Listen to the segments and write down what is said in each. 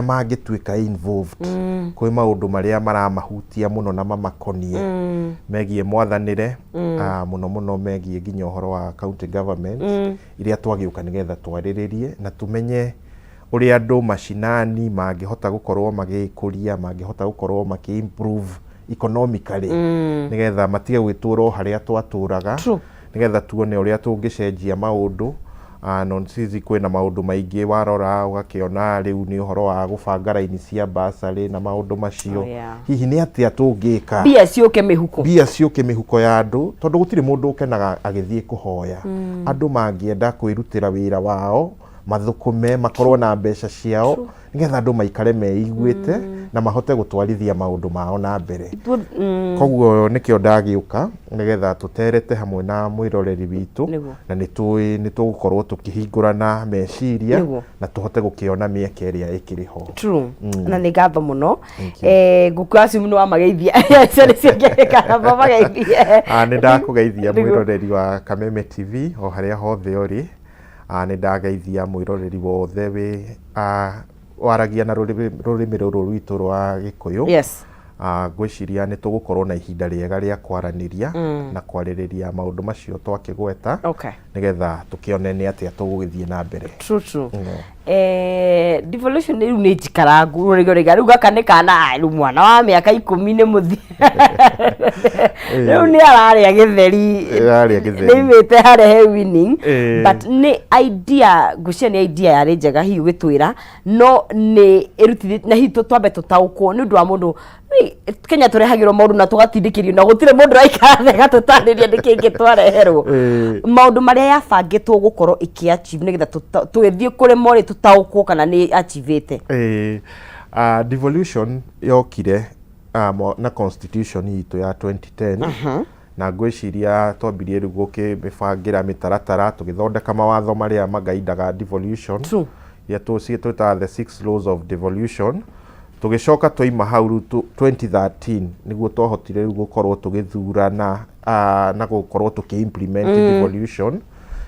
Mangĩtuĩka involved kwĩ maũndũ marĩa maramahutia mũno na mamakonie megiĩ mwathanĩre, mũno mũno megiĩ nginya ũhoro wa county government iria twagĩũka nĩgetha twarĩrĩrie na tũmenye ũrĩa andũ macinani mangĩhota gũkorwo magĩkũria, mangĩhota gũkorwo makĩ improve economically, nĩgetha matige gwĩtũra o harĩa twatũraga. Nĩgetha tuone ũrĩa tũngĩcenjia maũndũ. No sisi kwĩna maũndũ maingĩ warora ũgakĩona rĩu nĩ ũhoro wa gũbanga raini cia basarĩ na maũndũ macio. Hihi nĩ atĩa tũngĩka mbia ciũke mĩhuko? Mbia ciũke mĩhuko ya andũ, tondũ gũtirĩ mũndũ ũkenaga agĩthiĩ kũhoya. Andũ mangĩenda kwĩrutĩra wĩra wao, mathũkũme, makorwo na mbeca ciao, nĩgetha andũ maikare meiguĩte na mahote gũtwarithia maũndũ mao na mbere. Koguo nĩkĩo ndagĩũka nĩgetha tũterete hamwe na mwĩroreri witũ. Na nĩ tũĩ nĩ tũgũkorwo tũkĩhingũrana meciria na tũhote gũkĩona mĩeke ĩrĩa ĩkĩrĩ ho. True. Na nĩ ngatho mũno. Ngũkũ acimu nĩ wamageithia, ciana ciangĩkana mageithie. Nĩ ndakũgeithia, mwĩroreri wa Kameme TV o harĩa hothe ũrĩ. Nĩ ndageithia mwĩroreri wothe wĩ waragia na rũrĩmĩ rũrũ rwitũ rwa Gĩkũyũ. Ngwĩciria nĩ tũgũkorwo na ihinda rĩega rĩa kwaranĩria na kwarĩrĩria maũndũ macio twakĩgweta, nĩgetha tũkĩone nĩ atĩa tũgũgĩthiĩ na mbere. True, true. Devolution rĩu nĩ njikarangu rĩgo rĩga rĩu gaka nĩ kana, rĩu mwana wa mĩaka 10 nĩ mũthi rĩu nĩ ararĩa gĩtheri. Ararĩa gĩtheri. Nĩ imĩte harĩa he winning. But nĩ idea, ngwĩciria nĩ idea yarĩ njega hihi ũgĩtwĩra, no nĩ ĩrutithĩ na hihi twambe tũtaũkwo nĩ ũndũ wa mũndũ. Kenya tũrehagĩrwo maũndũ na tũgatindĩkĩrio na gũtirĩ mũndũ ũraikara thĩ agatũtarĩria nĩkĩ kĩngĩ twareherwo. Maũndũ marĩa yabangĩtwo gũkorwo ĩkĩ achieve, nĩgetha tũgĩthiĩ kũrĩ morĩ tũtaũkwo kana nĩ achievĩte. Devolution yokire na constitution itũ ya 2010, na ngwĩciria twambirie rĩu gũkĩmĩbangĩra mĩtaratara, tũgĩthondeka mawatho marĩa magaindaga devolution, iria twĩtaga the six laws of devolution. Tũgĩcoka twaima hau rĩu 2013 nĩguo twahotire rĩu gũkorwo tũgĩthurana na gũkorwo tũkĩ implement devolution.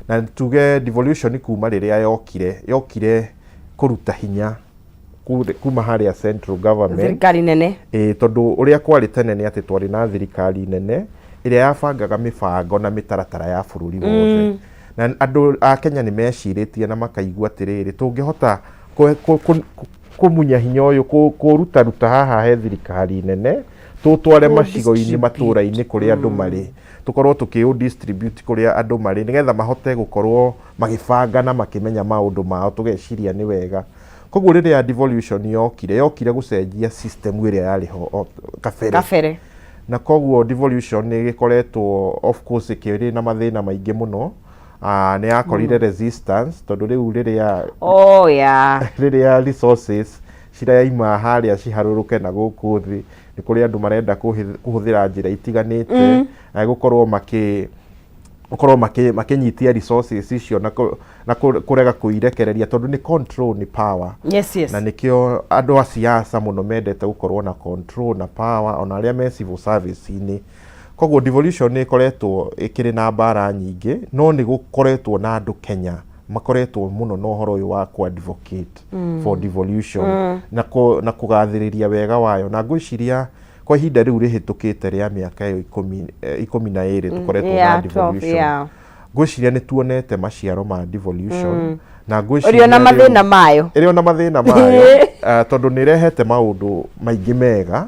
Na tuge devolution kuma rĩrĩa yokire, yokire kũruta hinya kuma harĩa central government, thirikari nene. Ĩĩ, tondũ ũrĩa kwarĩ tene nĩ atĩ twarĩ na thirikari nene ĩrĩa yabangaga mĩbango na mĩtaratara ya bũrũri wothe, na andũ a Kenya nĩ mecirĩtie na makaigua atĩrĩrĩ, tũngĩhota kũmunya hinya ũyũ, kũrutaruta haha he thirikari nene, tũtware macigo-inĩ, distribute. Matũra-inĩ kũrĩa andũ marĩ, tũkorwo tũkĩũ distribute kũrĩa andũ marĩ, nĩgetha mahote gũkorwo magĩbanga na makĩmenya maũndũ mao. Tũgeciria nĩ wega. Koguo rĩrĩa devolution yokire, yokire gũcenjia system ĩrĩa yarĩ ho kabere. Kabere. Na koguo devolution nĩ ĩgĩkoretwo of course ĩkĩrĩ na mathĩna maingĩ mũno. Nĩ yakorire resistance, tondũ rĩu rĩrĩa rĩrĩa resources ciraima harĩa ciharũrũke na gũkũ thĩ, nĩ kũrĩ andũ marenda kũhũthĩra njĩra itiganĩte na gũkorwo makĩ gũkorwo makĩnyitia resources icio na kũrega kũirekereria, tondũ nĩ control, nĩ power. Na nĩkĩo andũ a siasa mũno mendete gũkorwo na control na power, ona arĩa me civil service-inĩ. Koguo devolution nĩ ĩkoretwo ĩkĩrĩ na mbara nyingĩ, no nĩ gũkoretwo na andũ Kenya makoretwo mũno na ũhoro ũyũ wa ku advocate for devolution na kũgathĩrĩria wega wayo. Na ngwĩciria kwa ihinda rĩu rĩhĩtũkĩte rĩa mĩaka ĩyo 12 tũkoretwo na 12, devolution, ngwĩciria nĩ tuonete maciaro ma devolution, na ngwĩciria Ũrĩ ona mathĩna mayo. Ĩrĩ ona mathĩna mayo, tondũ nĩ ĩrehete maũndũ maingĩ mega,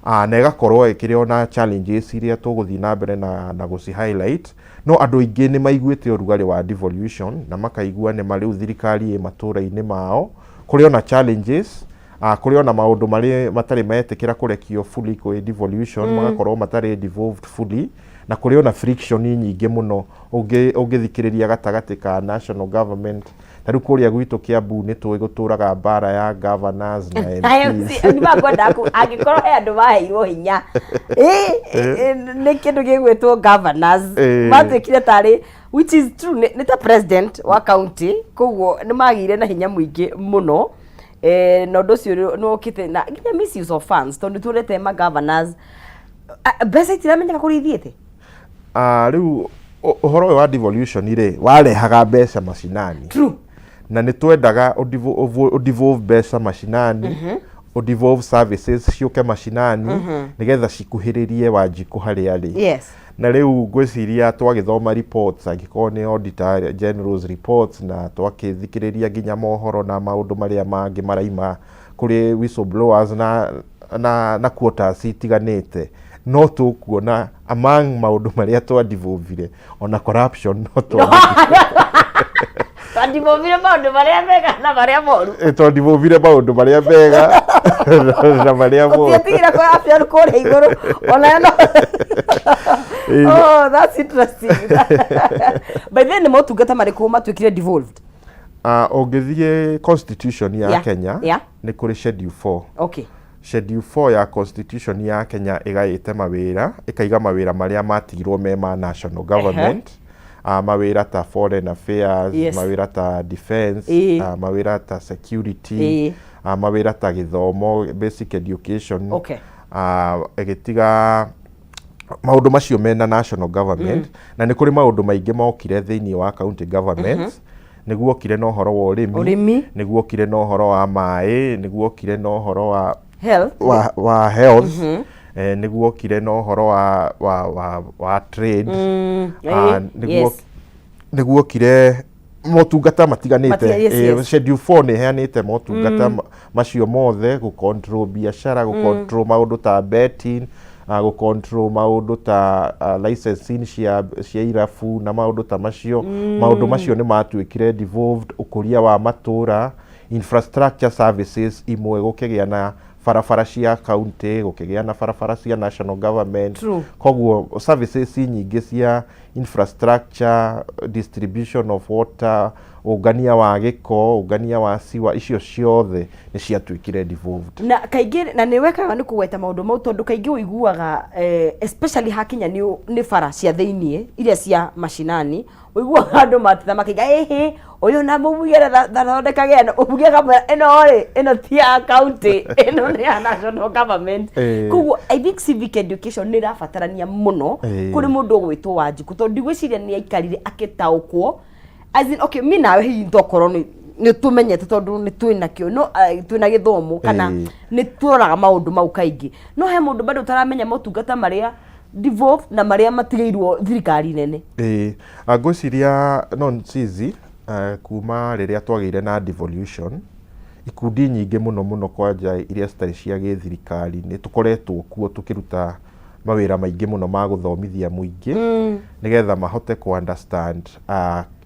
na ĩgakorwo ĩkĩrĩ ona challenges iria tũgũthiĩ na mbere na gũci highlight. No andũ aingĩ nĩ maiguĩte ũrugarĩ wa devolution na makaigua nĩ ma rĩu thirikari ĩ matũra-inĩ mao. Kũrĩ ona challenges, kũrĩ ona maũndũ marĩ matarĩ metĩkĩra kũrekio fully kwĩ devolution, magakorwo matarĩ devolved fully, na kũrĩ ona friction nyingĩ mũno ũngĩthikĩrĩria gatagatĩ ka national government. Ta rĩu kũrĩa gwitũ Kiambu nĩ tũĩ gũtũraga mbara ya governors na MPs. Nĩ mangwenda angĩkorwo he andũ maheirwo hinya, nĩ kĩndũ gĩgwĩtwo governors, matuĩkire tarĩ, which is true, nĩ ta president wa county. Koguo nĩ magĩire na hinya mũingĩ mũno, na ũndũ ũcio nĩ ũkĩte na nginya misuse of funds, tondũ tuonete ma governors, mbeca itiramenyeka kũrĩa ithiĩte. Rĩu ũhoro ũyũ wa devolution rĩ, warehaga mbeca macinani. Na nĩ twendaga ũdevolve mbeca macinani, ũdevolve services ciũke macinani, nĩgetha cikuhĩrĩrie Wanjikũ harĩa arĩ. Na rĩu ngwĩciria twagĩthoma reports, angĩkorwo nĩ Auditor General's reports, na twakĩthikĩrĩria nginya mohoro na maũndũ marĩa mangĩ maraima kũrĩ whistleblowers na quarters itiganĩte, no tũkuona among maũndũ marĩa twadevolvire, ona corruption no twadevolvire maũndũ marĩa mega na marĩa moru. Twadevolvire maũndũ marĩa mega na marĩa moru. Tũtiatigire corruption kũrĩa igũrũ ona no. Oh, that's interesting. By then, nĩ motungata marĩkũ matuĩkire devolved? Ũngĩthiĩ constitution ya Kenya, nĩ kũrĩ schedule 4. Schedule 4 ya constitution ya Kenya ĩgaĩte mawĩra, ĩkaiga mawĩra marĩa matigirwo me ma national government, mawĩra ta foreign affairs, mawĩra ta defense, mawĩra ta security, mawĩra ta gĩthomo, basic education. Ĩgĩtiga maũndũ macio mena national government. Na nĩ kũrĩ maũndũ maingĩ mokire thĩinĩ wa county governments. Nĩguo okire na ũhoro wa ũrĩmi, Ũrĩmi. Nĩguo okire na ũhoro wa maĩ, nĩguo okire na ũhoro wa health, wa health, nĩguo okire na ũhoro wa trade. Nĩguo nĩguo okire motungata matiganĩte. Schedule 4 nĩ ĩheanĩte motungata macio mothe, gũ control biacara, gũ control maũndũ ta betting, gũ control maũndũ ta licensing cia irabu na maũndũ ta macio. Maũndũ macio nĩ matuĩkire devolved. Ũkũria wa matũra, infrastructure services imwe, gũkĩgĩa na barabara cia county, gũkĩgĩa na barabara cia national government. Koguo services nyingĩ cia infrastructure, distribution of water, ũngania wa gĩko, ũngania wa siwa, icio ciothe nĩ ciatuĩkire devolved. Na kaingĩ na nĩ wekaga nĩ kũgweta maũndũ mau, tondũ kaingĩ ũiguaga, especially hakinya nĩ bara cia thĩiniĩ iria cia macinani, ũiguaga andũ matitha makĩiga ĩhĩ ũyũ na mũmbunge ndathondekage ĩno, mũmbunge akamwĩra ĩno rĩ, ĩno ti ya county, ĩno nĩ ya national government. Koguo I think civic education nĩ ĩrabatarania mũno kũrĩ mũndũ ũgwĩtwo Wanjikũ, tondũ ndigwĩciria nĩ aikarire akĩtaũkwo. As in, okay, mi nawe hihi tokorwo nĩ tũmenyete tondũ nĩ twĩna kĩo, no twĩna gĩthomo kana nĩ tũroraga maũndũ mau kaingĩ, no he mũndũ bado ũtaramenya motungata marĩa devolve na marĩa matigĩirwo thirikari nene. Ĩĩ. Ngwĩciria no Nsizi, kuma rĩrĩa twagĩire na devolution, ikundi nyingĩ mũno mũno, kwanja iria citarĩ cia gĩthirikari, nĩ tũkoretwo kuo tũkĩruta mawĩra maingĩ mũno ma gũthomithia mũingĩ, nĩgetha mahote ku understand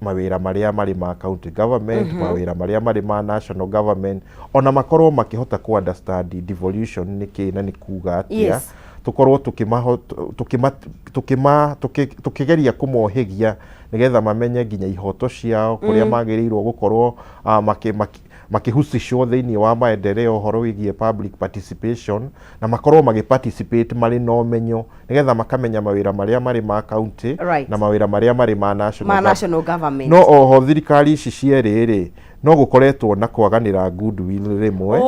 mawĩra marĩa marĩ ma county government, mawĩra marĩa marĩ ma national government, ona makorwo makĩhota ku understand devolution nĩ kĩĩ na nĩ kuga atĩa. Tũkorwo tũkĩgeria kũmohĩgia nĩgetha mamenye nginya ihoto ciao, kũrĩa magĩrĩirwo gũkorwo makĩhusishwo thĩinĩ wa maendeleo, ũhoro wĩgiĩ public participation, na makorwo magĩ participate marĩ na ũmenyo, nĩgetha makamenya mawĩra marĩa marĩ ma county na mawĩra marĩa marĩ ma national ma national government. No oho thirikari ici cierĩ rĩ, no gũkoretwo na kwaganĩra goodwill rĩmwe,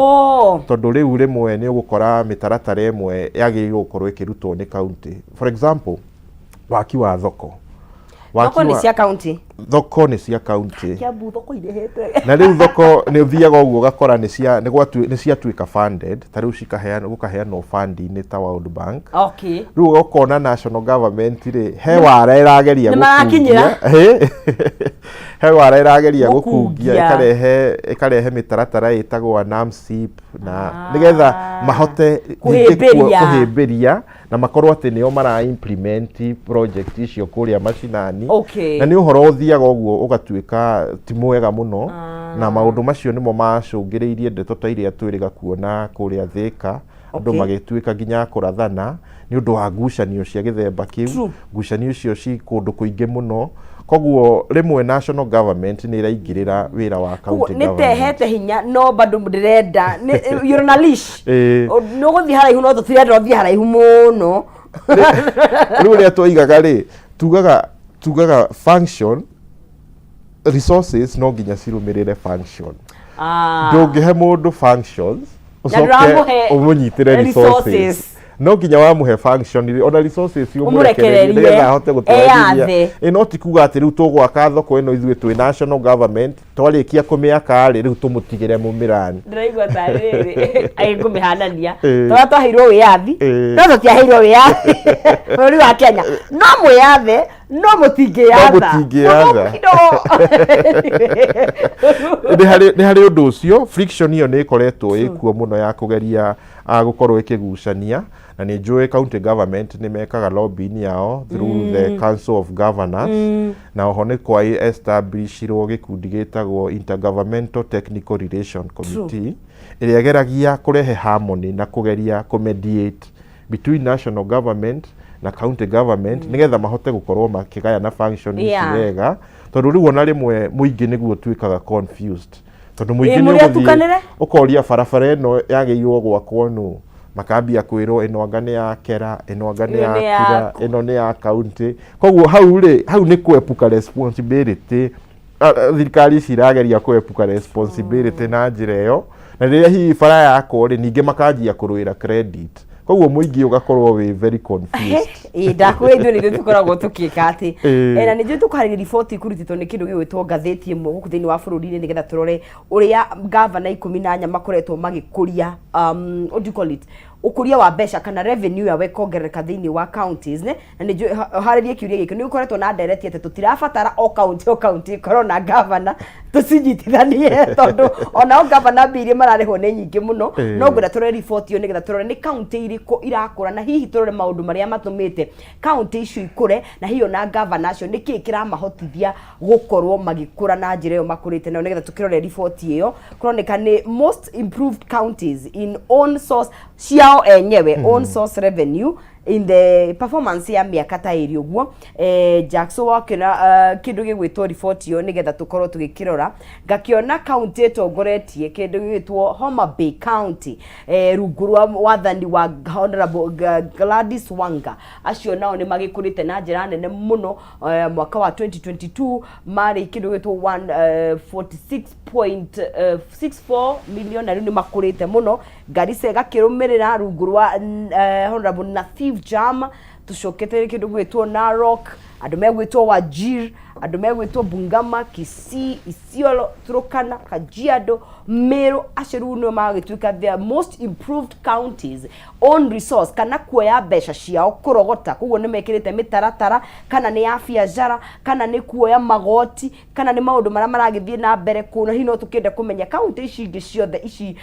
tondũ rĩu rĩmwe nĩ ũgũkora mĩtaratara ĩmwe yagĩrĩirwo gũkorwo ĩkĩrutwo nĩ county, for example waki wa thoko. Waki thoko nĩ cia county. Thoko nĩ cia county. Kiambu thoko irehetwe. Na rĩu thoko nĩ ũthiaga ũguo ũgakora nĩ ciatuĩka funded, ta rĩu cikaheanwo, gũkaheanwo fund-inĩ ta World Bank. Rĩu ũkona national government rĩ, he wara ĩrageria Nĩ marakinyĩra. gũkungia. He wara ĩrageria gũkungia. Gũkungia. Ĩkarehe mĩtaratara ĩtagwo NAMCIP na nĩgetha mahote ningĩ Kũhĩmbĩria. Kũhĩmbĩria na makorwo atĩ nĩo mara implement project icio kũrĩa macinani. Na nĩ ũhoro ũthiaga ũguo ũgatuĩka ti mwega mũno, na maũndũ macio nĩmo macũngĩrĩirie ndeto ta iria twĩrĩga kuona kũrĩa Thĩka, andũ magĩtuĩka nginya a kũrathana nĩ ũndũ wa ngucanio cia gĩthemba kĩu. Ngucanio icio ci kũndũ kũingĩ mũno, koguo rĩmwe national government nĩ ĩraingĩrĩra wĩra wa koguo county nĩ government. tehete hinya, no bado ndĩrenda you're on a leash. Nĩ ũgũthiĩ haraihu, no tũtirenda ũthiĩ haraihu mũno. Rĩu ũrĩa twoigaga rĩ, tugaga function, resources no nginya cirũmĩrĩre function. Ndũngĩhe mũndũ functions Na ũcoke ndũramũhe ũmũnyitĩre resources. Resources. No nginya wamũhe function ona resources ũmũrekererie Ũmũrekererie. nĩgetha ahote gũtwarithia. Eyathe. Ĩ no ti kuga atĩ rĩu tũgwaka thoko ĩno ithuĩ twĩ national government, twarĩkia kũmĩaka rĩ, rĩu tũmũtigĩre mũmĩrani. Ndĩraigua tarĩ rĩrĩ ngũmĩhanania Ĩĩ. tondũ twaheirwo wĩyathi, no tũtiaheirwo wĩyathi bũrũri wa Kenya, no mwĩyathe no mũtingĩyatha. No mũtingĩyatha. Nĩ harĩ ũndũ ũcio, friction ĩyo nĩ ĩkoretwo ĩkuo mũno ya kũgeria gũkorwo ĩkĩgucania, na nĩ njũĩ county government nĩ mekaga lobbying yao through the Council of Governors, na oho nĩ kwa establishirwo gĩkundi gĩtagwo Intergovernmental Technical Relation Committee, ĩrĩa ĩgeragia kũrehe harmony na kũgeria kũmediate between national government na county government, nĩgetha mahote gũkorwo makĩgayana function ici wega, tondũ rĩu ona rĩmwe mũingĩ nĩguo ũtuĩkaga confused, tondũ mũingĩ Ĩ, nĩ mũrĩ ũgũthiĩ atukanĩre? Ũkoria barabara ĩno yagĩrĩirwo gwakwo nũ, makambia kwĩrwo ĩno anga nĩ ya kera, ĩno anga nĩ Ĩyo ya nĩ kira, yaku. ĩno nĩ ya county. Koguo hau rĩ, hau nĩ kũepuka responsibility. Thirikari ici irageria kũepuka responsibility na njĩra ĩyo, na rĩrĩa hihi bara yakwo rĩ, ningĩ makanjia kũrũĩra credit, koguo mũingĩ ũgakorwo wĩ very confused. Ĩ, ndakwĩra ithuĩ nĩ ithuĩ tũkoragwo tũkĩka atĩ na nĩ njũĩ tũkwarĩria riboti ĩkũrutĩtwo nĩ kĩndũ gĩgwĩtwo ngathĩti ĩmwe gũkũ thĩinĩ wa bũrũri-inĩ, nĩgetha tũrore ũrĩa gavana 14 makoretwo magĩkũria, what do you call it, ũkũria wa mbeca kana revenue yao ĩkongerereka thĩinĩ wa counties ne. Na nĩ njũĩ harĩrie kĩũria gĩkĩ, nĩ gũkoretwo na ndereti atĩ tũtirabatara o county o county ĩkorwo na gavana, tũcinyitithanie, tondũ onao gavana mbia iria mararĩhwo nĩ nyingĩ mũno. No ngwenda tũrore riboti ĩyo nĩgetha tũrore nĩ county irĩkũ irakũra, na hihi tũrore maũndũ marĩa matũmĩte county icio ikũre, na hihi ona gavana acio nĩkĩĩ kĩramahotithia gũkorwo magĩkũra na njĩra ĩyo makũrĩte nayo, nĩgetha tũkĩrore riboti ĩyo. Kũroneka nĩ most improved counties in own source ciao enyewe, own source revenue in the performance ya mĩaka ta ĩrĩ ũguo. Jackson wakĩona kĩndũ gĩgwĩtwo riboti ĩyo, nĩgetha tũkorwo tũgĩkĩrora, ngakĩona county ĩtongoretie kĩndũ gĩgwĩtwo Homa Bay County, rungu rwa wathani wa Honorable Gladys Wanga. Acio nao nĩ magĩkũrĩte na njĩra nene mũno. Mwaka wa 2022 marĩ kĩndũ gĩgwĩtwo 146.64 million, na rĩu nĩ makũrĩte mũno. Garissa ĩgakĩrũmĩrĩra rungu rwa Honorable Nathif Jama. Tũcokete kĩndũ gwĩtwo Narok, andũ megwĩtwo Wajir, andũ megwĩtwo Bungama, Kisii, Isiolo, Turkana, Kajiado, Meru. Acio rĩu nĩo magĩtuĩka their most improved counties own resource, kana kuoya mbeca ciao kũrogota. Koguo nĩ mekĩrĩte mĩtaratara, kana nĩ ya biacara, kana nĩ kuoya magoti, kana nĩ maũndũ marĩa maragĩthiĩ na mbere kũu. Na hihi no tũkĩende kũmenya kaunti ici ingĩ ciothe ici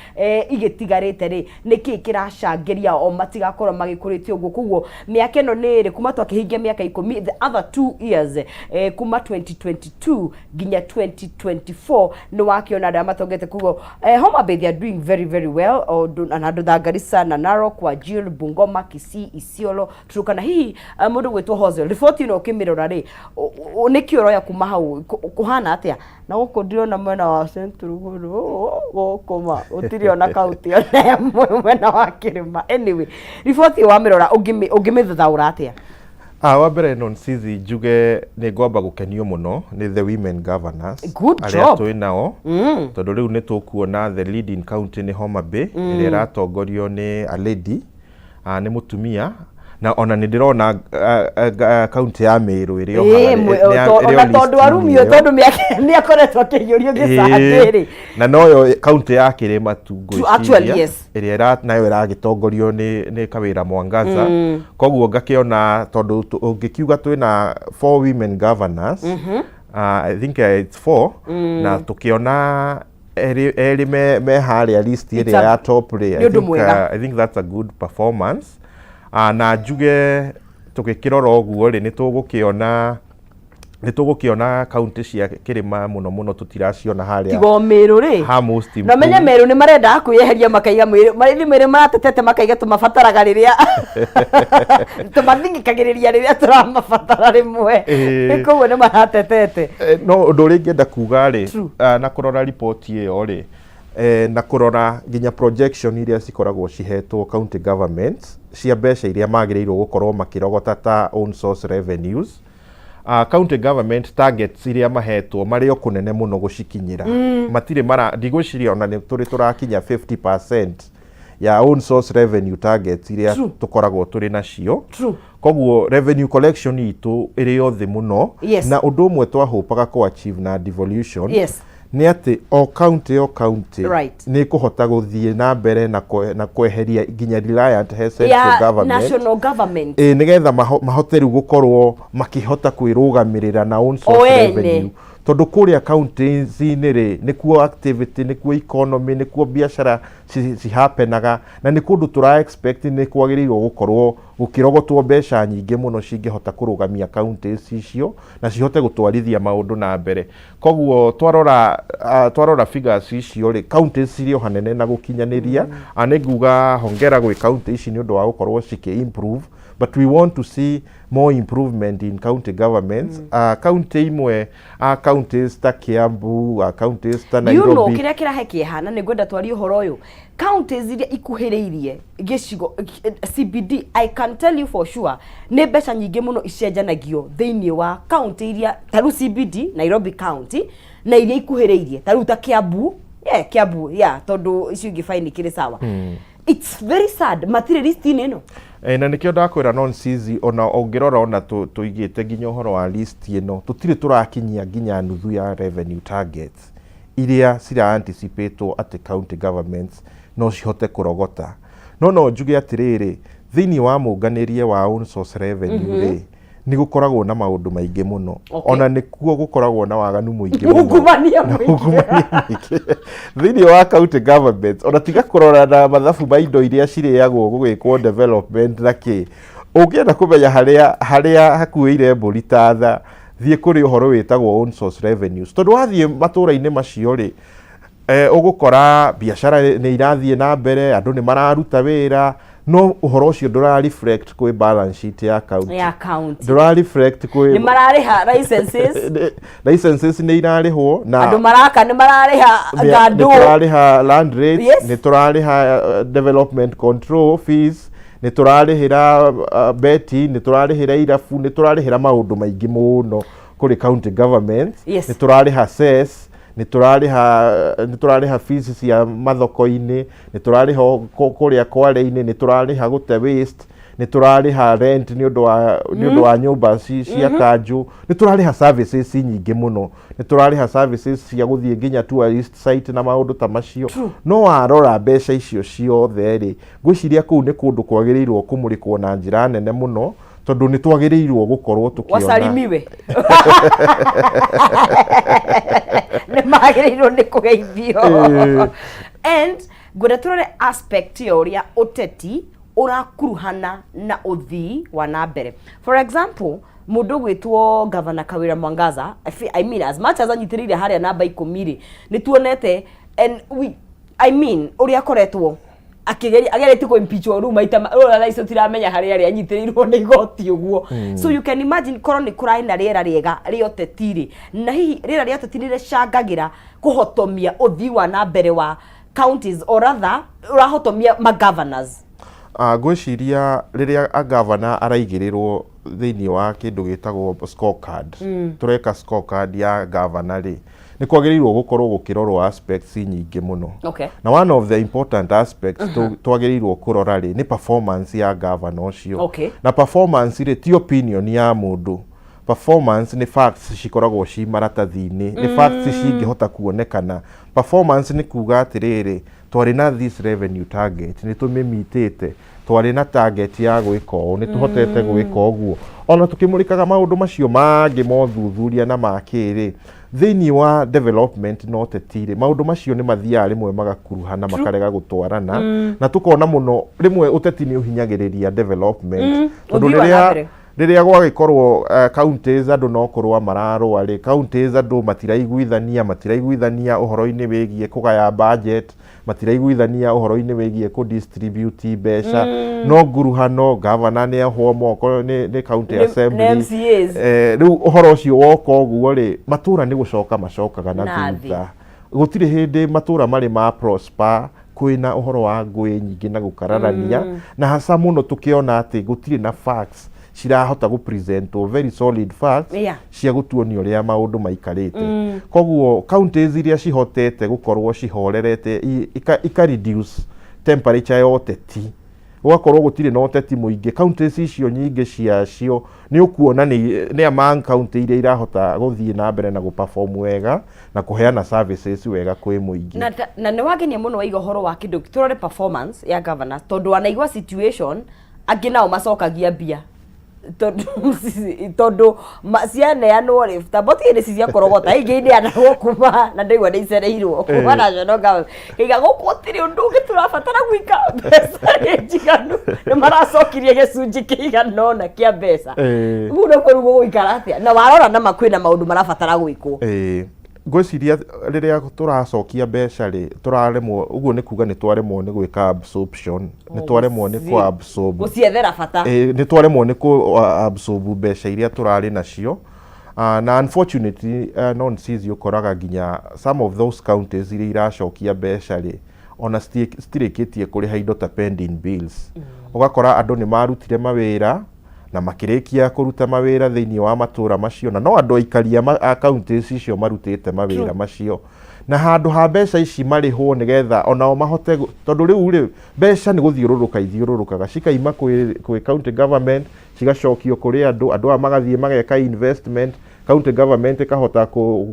igĩtigarĩte rĩ, nĩkĩ kĩracangĩria o matigakorwo magĩkũrĩte ũguo? Koguo mĩaka ĩno nĩ ĩrĩ kuma twakĩhingia mĩaka 10, the other 2 years, kuma 2022 nginya 2024, nĩ wakĩona andũ arĩa matongete. Koguo Homa Bay, they are doing very very well, na andũ tha Garissa na Narok, Wajir, Bungoma, Kisii, Isiolo, Turkana. Hihi mũndũ gwĩtwo Hosel, riboti ĩno ũkĩmĩrora rĩ, nĩkĩ ũroya kuma hau? Kũhana atĩa na gũkũ ndĩrona mwena wa Central gũkũ ma gũtirĩ ona kaunti ona ĩmwe mwena wa kĩrĩma? Anyway, riboti ĩyo wamĩrora, ũngĩmĩthathaũra atĩa? Wa mbere, Nonsizi, njuge nĩ ngwamba gũkenio mũno nĩ the women governors Good arĩa job. twĩ nao, tondũ rĩu nĩ tũkuona the leading county nĩ Homa Bay, ĩrĩa ĩratongorio nĩ a lady, nĩ mũtumia, na ona nĩ ndĩrona county ya Meru ĩrĩ o Ĩĩ, harĩa, ĩrĩ o ona tondũ list-inĩ arumio ĩyo. Tondũ nĩ akoretwo akĩhiũrio gĩcandĩ rĩ. Na noyo kaunti ya kĩrĩma tu Actually, ngwĩciria ĩrĩa nayo ĩragĩtongorio nĩ Kawĩra Mwangaza. Koguo ngakĩona tondũ ũngĩkiuga twĩna four women governors, I think it's four, na tũkĩona erĩ me harĩa list It's ĩrĩa ya top rĩ, nĩ I ũndũ think, mwega. I think that's a good performance. Na njuge tũgĩkĩrora ũguo rĩ, nĩ tũgũkĩona kaunti cia kĩrĩma mũno mũno tũtiraciona harĩa Tiga o Meru rĩ. Ha most Na menye improved. Meru nĩ marendaga kwĩyeheria, makaiga Meru marĩthi Meru maratetete, makaiga tũmabataraga rĩrĩa tũmathingĩkagĩrĩria rĩrĩa tũramabatara rĩmwe. Koguo nĩ maratetete. No ũndũ ũrĩa ingĩenda kuga rĩ, na kũrora riboti ĩyo rĩ, na kũrora nginya projection iria cikoragwo cihetwo county governments cia mbeca iria magĩrĩirwo gũkorwo makĩrogota ta own source revenues, county government targets iria mahetwo marĩ o kũnene mũno gũcikinyĩra. Matirĩ mara, ndigwĩciria ona nĩ tũrĩ tũrakinya 50% ya own source revenue targets iria tũkoragwo tũrĩ nacio. Koguo revenue collection itũ ĩrĩ o thĩ mũno. Na ũndũ ũmwe twahũpaga kũ achieve na devolution nĩ atĩ o county o county nĩ ĩkũhota gũthiĩ na mbere na kweheria nginya reliant he central ya government. National government. Ĩ nĩgetha mahote rĩu gũkorwo makĩhota kwĩrũgamĩrĩra na own O source ene. revenue, tondũ kũrĩa counties-inĩ rĩ, nĩkuo activity, nĩkuo economy, nĩkuo biacara cihapenaga, na nĩ kũndũ tũra expect nĩ kwagĩrĩirwo gũkorwo gũkĩrogotwo mbeca nyingĩ mũno cingĩhota kũrũgamia counties icio na cihote gũtwarithia maũndũ na mbere. Koguo twarora figures icio rĩ, counties cirĩ o hanene na gũkinyanĩria. Nĩ nguga hongera gwĩ county ici nĩ ũndũ wa gũkorwo cikĩ improve, but we want to see more improvement in county governments. County imwe, counties ta Kiambu, counties ta Do you know Nairobi. Kĩrĩa kĩrahe kĩeha, na nĩ ngwenda twarie ũhoro ũyũ, counties iria ikuhĩrĩirie gĩcigo CBD, I can tell you for sure nĩ mbeca nyingĩ mũno icenjanagio thĩinĩ wa county iria ta rĩu CBD, Nairobi County, na iria ikuhĩrĩirie ta rĩu ta Kiambu, yeah, Kiambu, yeah, tondũ icio ingĩ fine ikĩrĩ sawa. It's very sad matirĩ list-inĩ ĩno. Na nĩkĩo ndakwĩra non CZ, ona ũngĩrora ona tũigĩte nginya ũhoro wa list ĩno, tũtirĩ tũrakinyia nginya nuthu ya revenue targets iria cira anticipatwo atĩ county governments no cihote kũrogota. No njuge atĩrĩrĩ, thĩinĩ wa mũnganĩrie wa own source revenue rĩ, nĩ gũkoragwo na maũndũ maingĩ mũno. Ona nĩkuo gũkoragwo na waganu mũingĩ mũno. Ungumania Na mũingĩ. ungumania mũingĩ thĩinĩ wa county government. Ona tiga kũrora na mathabu ma indo iria cirĩagwo gũgĩkwo development na kĩ, ũngĩenda kũmenya harĩa hakuĩire mbũri ta tha, thiĩ kũrĩ ũhoro wĩtagwo own source revenues, tondũ wathiĩ matũra-inĩ macio rĩ, ũgũkora biacara nĩ irathiĩ na mbere, andũ nĩ mararuta wĩra, no ũhoro ũcio ndũra reflect kwĩ balance sheet ya county. Ya county. Ndũra reflect kwĩ Nĩ mararĩha licenses. Licenses nĩ irarĩhwo na Andũ maraka nĩ mararĩha nĩ ngandũ. Tũrarĩha land rates, nĩ tũrarĩha development control fees, nĩ tũrarĩhĩra beti, nĩ tũrarĩhĩra irabu, nĩ tũrarĩhĩra maũndũ maingĩ mũno kũrĩ county government. Nĩ tũrarĩha cess, nĩ tũrarĩha fees cia mathoko-inĩ, nĩ tũrarĩha kũrĩa kware-inĩ, nĩ tũrarĩha gũte waste, nĩ tũrarĩha rent nĩ ũndũ wa nyũmba cia kanjũ, nĩ tũrarĩha services nyingĩ mũno, nĩ tũrarĩha services cia gũthiĩ nginya tourist site na maũndũ ta macio. No warora mbeca icio ciothe rĩ, ngwĩciria kũu nĩ kũndũ kwagĩrĩirwo kũmũrĩkwo na njĩra nene mũno, tondũ nĩ twagĩrĩirwo gũkorwo tũkĩona Wasalimiwe, nĩ magĩrĩirwo nĩ kũgeithio. And ngwenda tũrore aspect ya ũrĩa ũteti ũrakuruhana na ũthii wa na mbere. For example, mũndũ ũgwĩtwo Governor Kawira Mwangaza, I mean, as much as anyitĩrĩire harĩa namba 10 rĩ, nĩ tuonete and we, I mean, ũrĩa akoretwo akĩgeria, ageretie kũ impeachwo rĩu maita rĩu thaa ici tũtiramenya harĩa arĩ anyitĩrĩirwo nĩ igoti ũguo. So you can imagine korwo nĩ kũrarĩ na rĩera rĩega rĩa ũteti rĩ, na hihi rĩera rĩa ũteti nĩ rĩcangagĩra kũhotomia ũthii wa na mbere wa counties, or rather ũrahotomia magovernors. Ngwĩciria rĩrĩa a governor araigĩrĩrwo thĩinĩ wa kĩndũ gĩtagwo scorecard, tũreka scorecard ya governor rĩ, nĩ kwagĩrĩirwo gũkorwo gũkĩrorwo aspects nyingĩ mũno. Na one of the important aspects twagĩrĩirwo kũrora rĩ, nĩ performance ya governor ũcio. Na performance rĩ, ti opinion ya mũndũ. Performance nĩ facts cikoragwo ci maratathi-inĩ, nĩ facts cingĩhota kuonekana. Performance nĩ kuga atĩrĩrĩ, twarĩ na this revenue target, nĩ tũmĩmitĩte, twarĩ na target ya gwĩka ũũ, nĩ tũhotete gwĩka ũguo. Ona tũkĩmũrĩkaga maũndũ macio mangĩ mothuthuria na makĩrĩ thĩinĩ wa development na ũteti rĩ, maũndũ macio nĩ mathiaga rĩmwe magakuruhana, makarega gũtwarana, na tũkona mũno rĩmwe ũteti nĩ ũhinyagĩrĩria development, tondũ Ũthii wa na rĩrĩa mbere. Rĩrĩa gwagĩkorwo counties andũ no kũrũa mararũa rĩ, counties andũ matiraiguithania ũhoro-inĩ wĩgiĩ kũgaya budget, matiraiguithania ũhoro-inĩ wĩgiĩ kũ distribute mbeca, no nguruhano, governor nĩ ohwo moko nĩ county assembly. Nĩ MCAs. Rĩu ũhoro ũcio woka ũguo rĩ, matũra nĩ gũcoka macokaga na Na thĩ. thutha. Gũtirĩ hĩndĩ matũra marĩ ma prosper kwĩna ũhoro wa ngũĩ nyingĩ na gũkararania, na hasa mũno tũkĩona atĩ gũtirĩ na facts cirahota gũ presentwo, very solid facts cia gũtuonia ũrĩa maũndũ maikarĩte. Koguo counties iria cihotete gũkorwo cihorerete ika reduce temperature ya ũteti, gũgakorwo gũtirĩ na ũteti mũingĩ. Counties icio nyingĩ ciacio nĩ ũkuona nĩ among county iria irahota gũthiĩ na mbere na gũ-perform wega na kũheana services wega kwĩ mũingĩ. Na nĩ wangenia mũno waiga ũhoro wa kĩndũ tũrore performance ya governors, tondũ wanaigua situation angĩ nao macokagia mbia tondũ cianeanwo rĩ, ta boti nĩ cia kũrogota, ingĩ ineanagwo kuma na ndaigua nĩ icereirwo kuma national government, kaiga gũkũ gũtirĩ ũndũ ũngĩ tũrabatara gwĩka, mbeca nĩ njiganu, nĩ maracokirie gĩcunjĩ kĩigana ũna kĩa mbeca. Ũguo nĩguo rĩu gũgũikara atĩa na warora nama kwĩna maũndũ marabatara gwĩkwo? Ĩĩ, ngwĩciria rĩrĩa tũracokia mbeca rĩ, tũraremwo, ũguo nĩ kuga nĩ twaremwo nĩ gwĩka absorption, nĩ twaremwo nĩ kũ absorb gũciethera bata. Ĩĩ, nĩ twaremwo nĩ kũ absorb mbeca iria tũrarĩ nacio. Na unfortunately, nonsense, ũkoraga nginya some of those counties iria iracokia mbeca rĩ, ona citirĩkĩtie kũrĩha indo ta pending bills. Ũgakora andũ nĩ marutire mawĩra na makĩrĩkia kũruta mawĩra thĩinĩ wa matũra macio, na no andũ aikari a counties icio marutĩte mawĩra macio, na handũ ha mbeca ici marĩhwo nĩgetha onao mahote tondũ rĩu rĩ, mbeca nĩ gũthiũrũrũka ithiũrũrũkaga, cikaima kwĩ county government, cigacokio kũrĩ andũ, andũ aya magathiĩ mageka investment, county government ĩkahota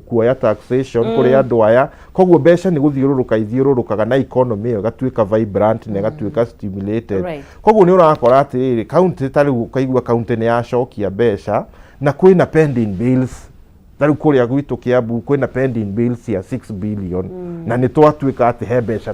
kuoya taxation kũrĩ andũ aya. Koguo mbeca nĩ gũthiũrũrũka ithiũrũrũkaga na economy ĩyo ĩgatuĩka vibrant na ĩgatuĩka stimulated. Koguo nĩ ũrakora atĩrĩrĩ, county ta rĩu ũkaigua county nĩ yacokia mbeca na kwĩna pending bills. Ta rĩu kũrĩa gwitũ Kiambu kwĩna pending bills ya 6 billion, na nĩ twatuĩka atĩ he mbeca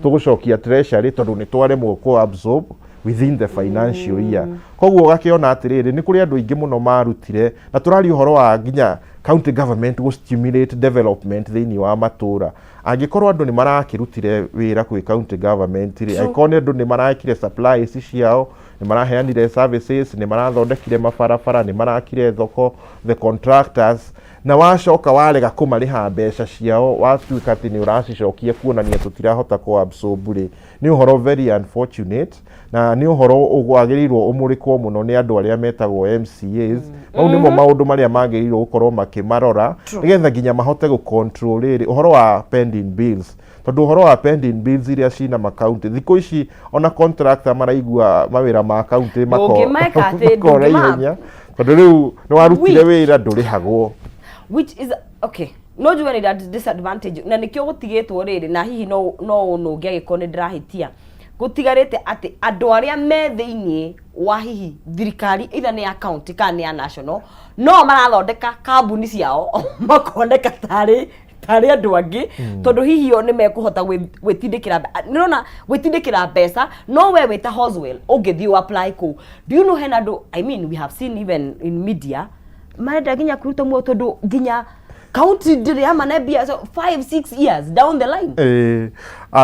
tũgũcokia treasury tondũ nĩ twaremwo kũ absorb within the financial year. Koguo ũgakĩona atĩrĩrĩ, nĩ kũrĩ andũ aingĩ mũno marutire, na tũraria ũhoro wa nginya county government gũ stimulate development thĩinĩ wa matũra. Angĩkorwo andũ nĩ marakĩrutire wĩra kwĩ county government rĩ, angĩkorwo nĩ andũ nĩ marekire supplies ciao, nĩ maraheanire services, nĩ marathondekire mabarabara, nĩ marakire thoko, the contractors, na wacoka warega kũmarĩha mbeca ciao, watuĩka atĩ nĩ ũracicokia kuonania tũtirahota kũ absorb rĩ, nĩ ũhoro very unfortunate, na nĩ ũhoro wagĩrĩirwo ũmũrĩkwo mũno nĩ andũ arĩa metagwo MCAs. Mau nĩmo maũndũ marĩa magĩrĩirwo gũkorwo makĩmarora nĩgetha nginya mahote gũ control rĩrĩ ũhoro wa pending bills, tondũ ũhoro wa pending bills iria cina makaunti thikũ ici, ona contractor maraigua mawĩra ma kaunti Ndũngĩmeka atĩ makora ihenya, tondũ rĩu nĩ warutire wĩra ndũrĩhagwo. Which is okay, no njuge nĩ disadvantage, na nĩkĩo gũtigĩtwo rĩrĩ, na hihi no ũnũnge angĩkorwo nĩ ndĩrahĩtia, gũtigarĩte atĩ andũ arĩa me thĩiniĩ wa hihi thirikari, either nĩ ya county kana nĩ ya national, no marathondeka kambuni ciao makoneka tarĩ andũ angĩ, tondũ hihi o nĩ mekũhota gwĩtindĩkĩra nĩrona gwĩtindĩkĩra mbeca. No we wĩta Hoswell ũngĩthiĩ ũ apply kũu, do you know hena andũ, I mean, we have seen even in media, marenda nginya kũruta muoyo tondũ nginya county ndĩrĩ yamane mbia, so 5, 6 years down the line. Ĩĩ,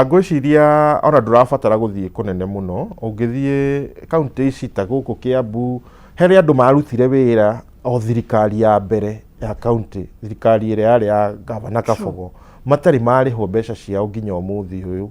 ngwĩciria ona ndũrabatara gũthiĩ kũnene mũno. Ũngĩthiĩ kaunti ici ta gũkũ Kiambu, harĩ andũ marutire wĩra o thirikari ya mbere ya kaunti, thirikari ĩrĩa yarĩ ya gavana Kabogo, matarĩ marĩhwo mbeca ciao nginya ũmũthĩ ũyũ.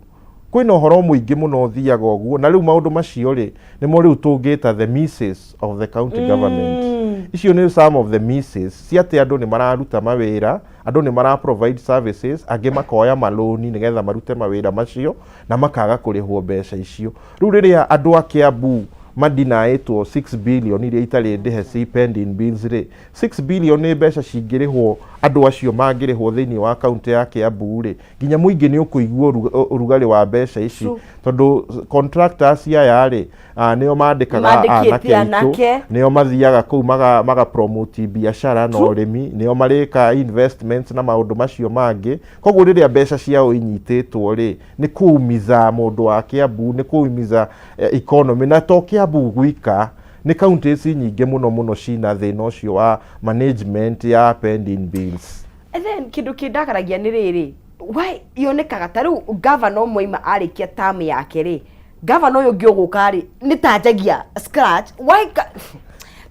Kwĩna ũhoro mũingĩ mũno ũthiaga ũguo, na rĩu maũndũ macio rĩ, nĩmo rĩu tũngĩta the misses of the county government. Icio nĩ some of the misses ci atĩ andũ nĩ mararuta mawĩra, andũ nĩ mara provide services, angĩ makoya malũni nĩgetha marute mawĩra macio na makaga kũrĩhwo mbeca icio. Rĩu rĩrĩa andũ a Kiambu madinaĩtwo 6 billion iria itarĩ ndĩhe ci pending bills rĩ, 6 billion nĩ mbeca cingĩrĩhwo, andũ acio mangĩrĩhwo thĩinĩ wa kaunti ya Kiambu rĩ, nginya mũingĩ nĩ ũkũigua ũrugarĩ wa mbeca ici, tondũ contractors aya rĩ, nĩo mandĩkaga Mandĩkĩte anake aitũ, anake. Nĩo mathiaga kũu maga promote biacara na ũrĩmi, nĩo marĩka investments na maũndũ macio mangĩ. Koguo rĩrĩa mbeca ciao inyitĩtwo rĩ, nĩ kũumiza mũndũ wa Kiambu, nĩ kũumiza economy. Na to Kiambu gwika, nĩ counties nyingĩ mũno mũno cina thĩna ũcio wa management ya pending bills. And then kĩndũ kĩndakaragia nĩ rĩrĩ, why yonekaga ta rĩu gavana ũmwe ima arĩkia term yake rĩ, gavana ũyũ ũngĩ ũgũka rĩ, nĩ tanjagia scratch? Why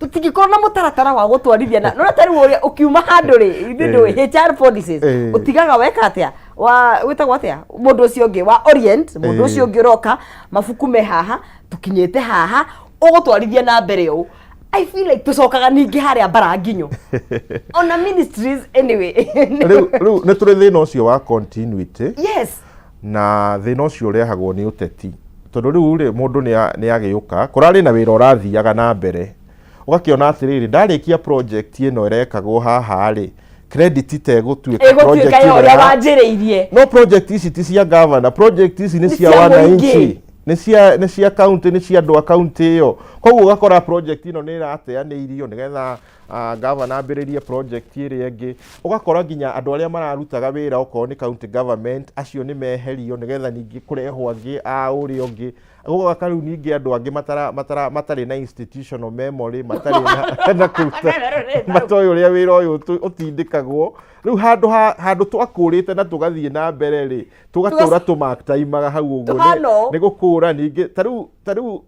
tũtingĩkorwo na mũtaratara wa gũtwarithia na nona ta rĩu ũrĩa ũkiuma handũ rĩ, ithuĩ ndũĩ HR policies, ũtigaga weka atĩa wa wĩtagwo atĩa mũndũ ũcio ũngĩ wa orient, mũndũ ũcio ũngĩ ũroka, mabuku me haha, tũkinyĩte haha, ũgũtwarithia na mbere ũũ. I feel like tũcokaga ningĩ harĩa bara nginyo ona ministries anyway. Rĩu nĩ tũrĩ thĩna ũcio wa continuity. Na thĩna ũcio ũrehagwo nĩ ũteti, tondũ rĩu rĩ, mũndũ nĩ agĩũka kũrarĩ na wĩra ũrathiaga na mbere, ũgakĩona atĩrĩrĩ, ndarĩkia project ĩno ĩrekagwo haha rĩ, credit ta ĩgũtuĩka ĩgũtuĩka project ya ĩno ũrĩa wanjĩrĩirie. No project ici ti cia governor, project ici nĩ Nĩ cia cia wananchi, mũingĩ. nĩ cia county, nĩ cia andũ a county ĩyo. Koguo ũgakora project ĩno nĩ ĩrateanĩirio nĩgetha governor ambĩrĩrie project ĩrĩa ĩngĩ. Ũgakora nginya andũ arĩa mararutaga wĩra, okorwo nĩ county government, acio nĩ meherio nĩgetha ningĩ kũrehwo angĩ a ũrĩa ũngĩ. Gũgaka rĩu ningĩ andũ angĩ matarĩ na institutional memory, matarĩ na kũruta, matoĩ ũrĩa wĩra ũyũ ũtindĩkagwo. Rĩu handũ twakũrĩte na tũgathiĩ na mbere rĩ, tũgatũra tũmaktaimaga hau ũguo. Tũhana ũũ. Nĩ gũkũra ningĩ ta rĩu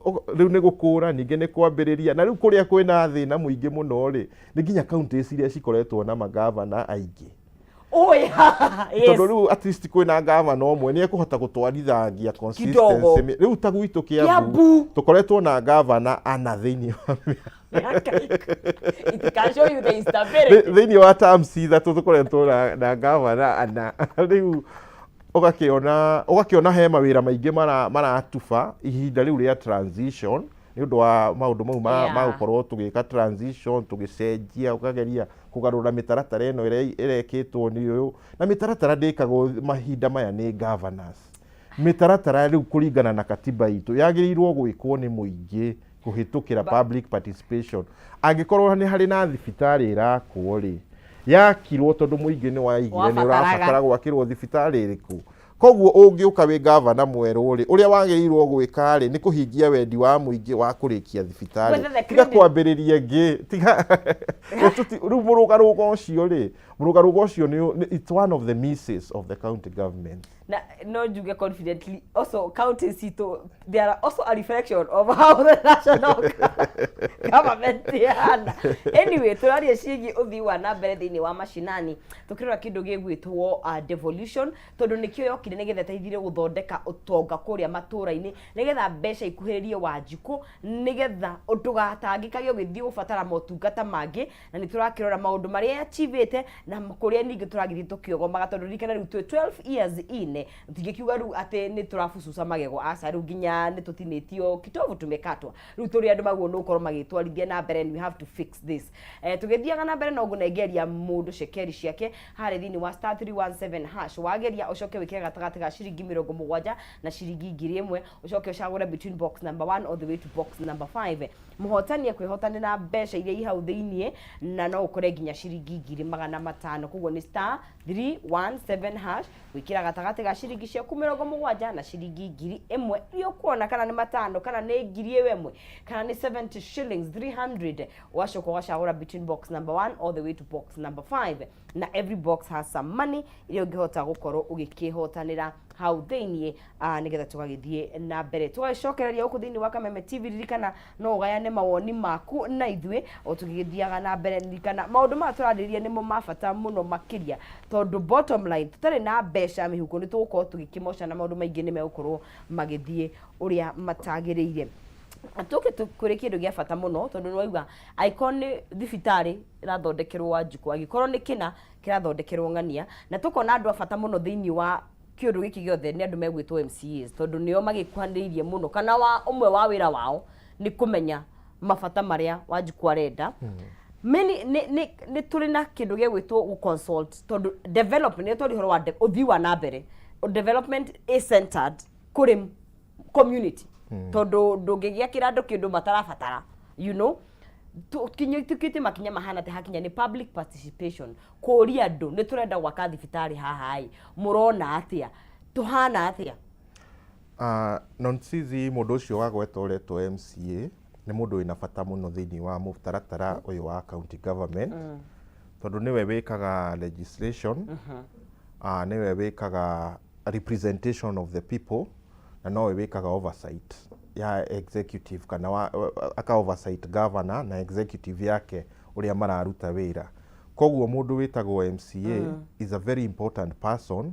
nĩ gũkũra, ningĩ nĩ kwambĩrĩria. Na rĩu kũrĩa kwĩna thĩna mũingĩ mũno rĩ, nĩ nginya counties iria cikoretwo na magavana aingĩ. Tondũ rĩu at least kwĩna gavana ũmwe, nĩ ekũhota gũtwarithangia consistency. Rĩu ta gwitũ Kiambu, Kiambu. tũkoretwo na gavana ana thĩinĩ wa It can show you the instability. Thĩinĩ wa terms 3 tũkoretwo na gavana ana. Rĩu ũgakĩona he mawĩra maingĩ maratuba ihinda rĩu rĩa transition nĩ ũndũ wa maũndũ mau ma gũkorwo tũgĩka transition, tũgĩcenjia, ũkageria kũgarũra mĩtaratara ĩno ĩrĩa ĩrekĩtwo nĩ ũyũ. Na mĩtaratara ndĩkagwo mahinda maya nĩ governors. Mĩtaratara rĩu, kũringana na katiba itũ, yagĩrĩirwo gwĩkwo nĩ mũingĩ kũhĩtũkĩra public participation. Angĩkorwo nĩ harĩ na thibitarĩ ĩrakwo rĩ, yakirwo tondũ mũingĩ nĩ waigire nĩ Wabataraga. ũrabatara gwakĩrwo thibitarĩ ĩrĩkũ. Koguo ũngĩũka wĩ gavana mwerũ rĩ, ũrĩa wagĩrĩirwo gwĩka rĩ, nĩ kũhingia wendi wa mũingĩ wa kũrĩkia thibitarĩ. Gwetha the Tiga credit. kwambĩrĩria ĩngĩ, tiga rĩu mũrũgarũgo ũcio rĩ, mũrũgarũgo ũcio it's one of the misses of the county government. Na no njuge confidently, also counties citũ, they are also a reflection of how the national government ihana. Anyway, tũraria ciĩgiĩ ũthii wa na mbere thĩinĩ wa macinani, tũkĩrora kĩndũ gĩgwĩtwo devolution, tondũ nĩkĩo yokire nĩgetha ĩteithie gũthondeka ũtonga kũrĩa matũra-inĩ, nĩgetha mbeca ikuhĩrĩrie Wanjikũ, nĩgetha ndũgatangĩkage ũgĩthiĩ gũbatara motungata mangĩ. Na nĩ tũrakĩrora maũndũ marĩa achievĩte na kũrĩa ningĩ tũragĩthiĩ tũkĩogomaga, tondũ ririkana rĩu twĩ 12 years in. Tũtingĩkiuga rĩu atĩ nĩ tũrabucuca magego, aca. Rĩu nginya nĩ tũtinĩtio kitovu, tumekatwa. Rĩu tũrĩ andũ maguo nĩ gũkorwo magĩtwarithia na mbere, and we have to fix this. Tũgĩthiaga na mbere, no ngũnengeria mũndũ cekeri ciake harĩ thĩinĩ wa *317#. Wageria, ũcoke wĩkĩre gatagatĩ ga ciringi 70 na ciringi 1000, ũcoke ũcagũre between box number 1 all the way to box number 5. Mũhotani ekwĩhotanĩra mbeca iria i hau thĩiniĩ, na no ũkore nginya ciringi 500,000. Koguo nĩ *317#, gwĩkĩra gatagatĩ ga ciringi ciaku 70 na ciringi 1000 iria ũkuona, kana nĩ matano, kana nĩ 1000 kana nĩ 70 shillings, 300. Ũgacoka ũgacagũra between box number 1 all the way to box number 5, na every box has some money iria ũngĩhota gũkorwo ũgĩkĩhotanĩra hau thĩiniĩ, nĩgetha tũgagĩthiĩ na mbere, tũgagĩcokereria gũkũ thĩinĩ wa Kameme TV. Ririkana no ũgayane mawoni maku na ithuĩ o tũgĩgĩthiaga na mbere. Ririkana maũndũ maya tũrarĩrĩria nĩmo ma bata mũno makĩria, tondũ bottom line, tũtarĩ na mbeca mĩhuko, nĩ tũgũkorwo tũgĩkĩmoca na maũndũ maingĩ nĩ megũkorwo magĩthiĩ ũrĩa matagĩrĩire. Tũke kũrĩ kĩndũ gĩa bata mũno, tondũ nĩ wauga angĩkorwo nĩ thibitarĩ ĩrathondekerwo Wanjikũ, angĩkorwo nĩ kĩna kĩrathondekerwo ng'ania, na tũkona andũ a bata mũno thĩinĩ wa kĩũndũ gĩkĩ gĩothe nĩ andũ megwĩtwo MCAs, tondũ nĩo magĩkuhanĩrĩirie mũno, kana wa ũmwe wa wĩra wao nĩ kũmenya mabata marĩa Wanjikũ arenda. Many nĩ tũrĩ na kĩndũ gĩgwĩtwo gũ-consult, tondũ development nĩ twaria ũhoro wa ũthii wa na mbere, development is centered kũrĩ community, tondũ ndũngĩgĩakĩra andũ kĩndũ matarabatara. Tukĩte makinya mahana atĩ hakinya nĩ public participation, kũria andũ nĩ tũrenda gwaka thibitarĩ haha ĩ, mũrona atĩa, tũhana atĩa? Nonsizi, mũndũ ũcio wagweta ũretwo MCA nĩ mũndũ wĩna bata mũno thĩinĩ wa mũtaratara ũyũ wa county government, tondũ nĩwe wĩkaga legislation, nĩwe wĩkaga representation of the people, na nowe wĩkaga oversight ya executive, kana aka oversight governor na executive yake ũrĩa mararuta wĩra. Koguo mũndũ wĩtagwo MCA is a very important person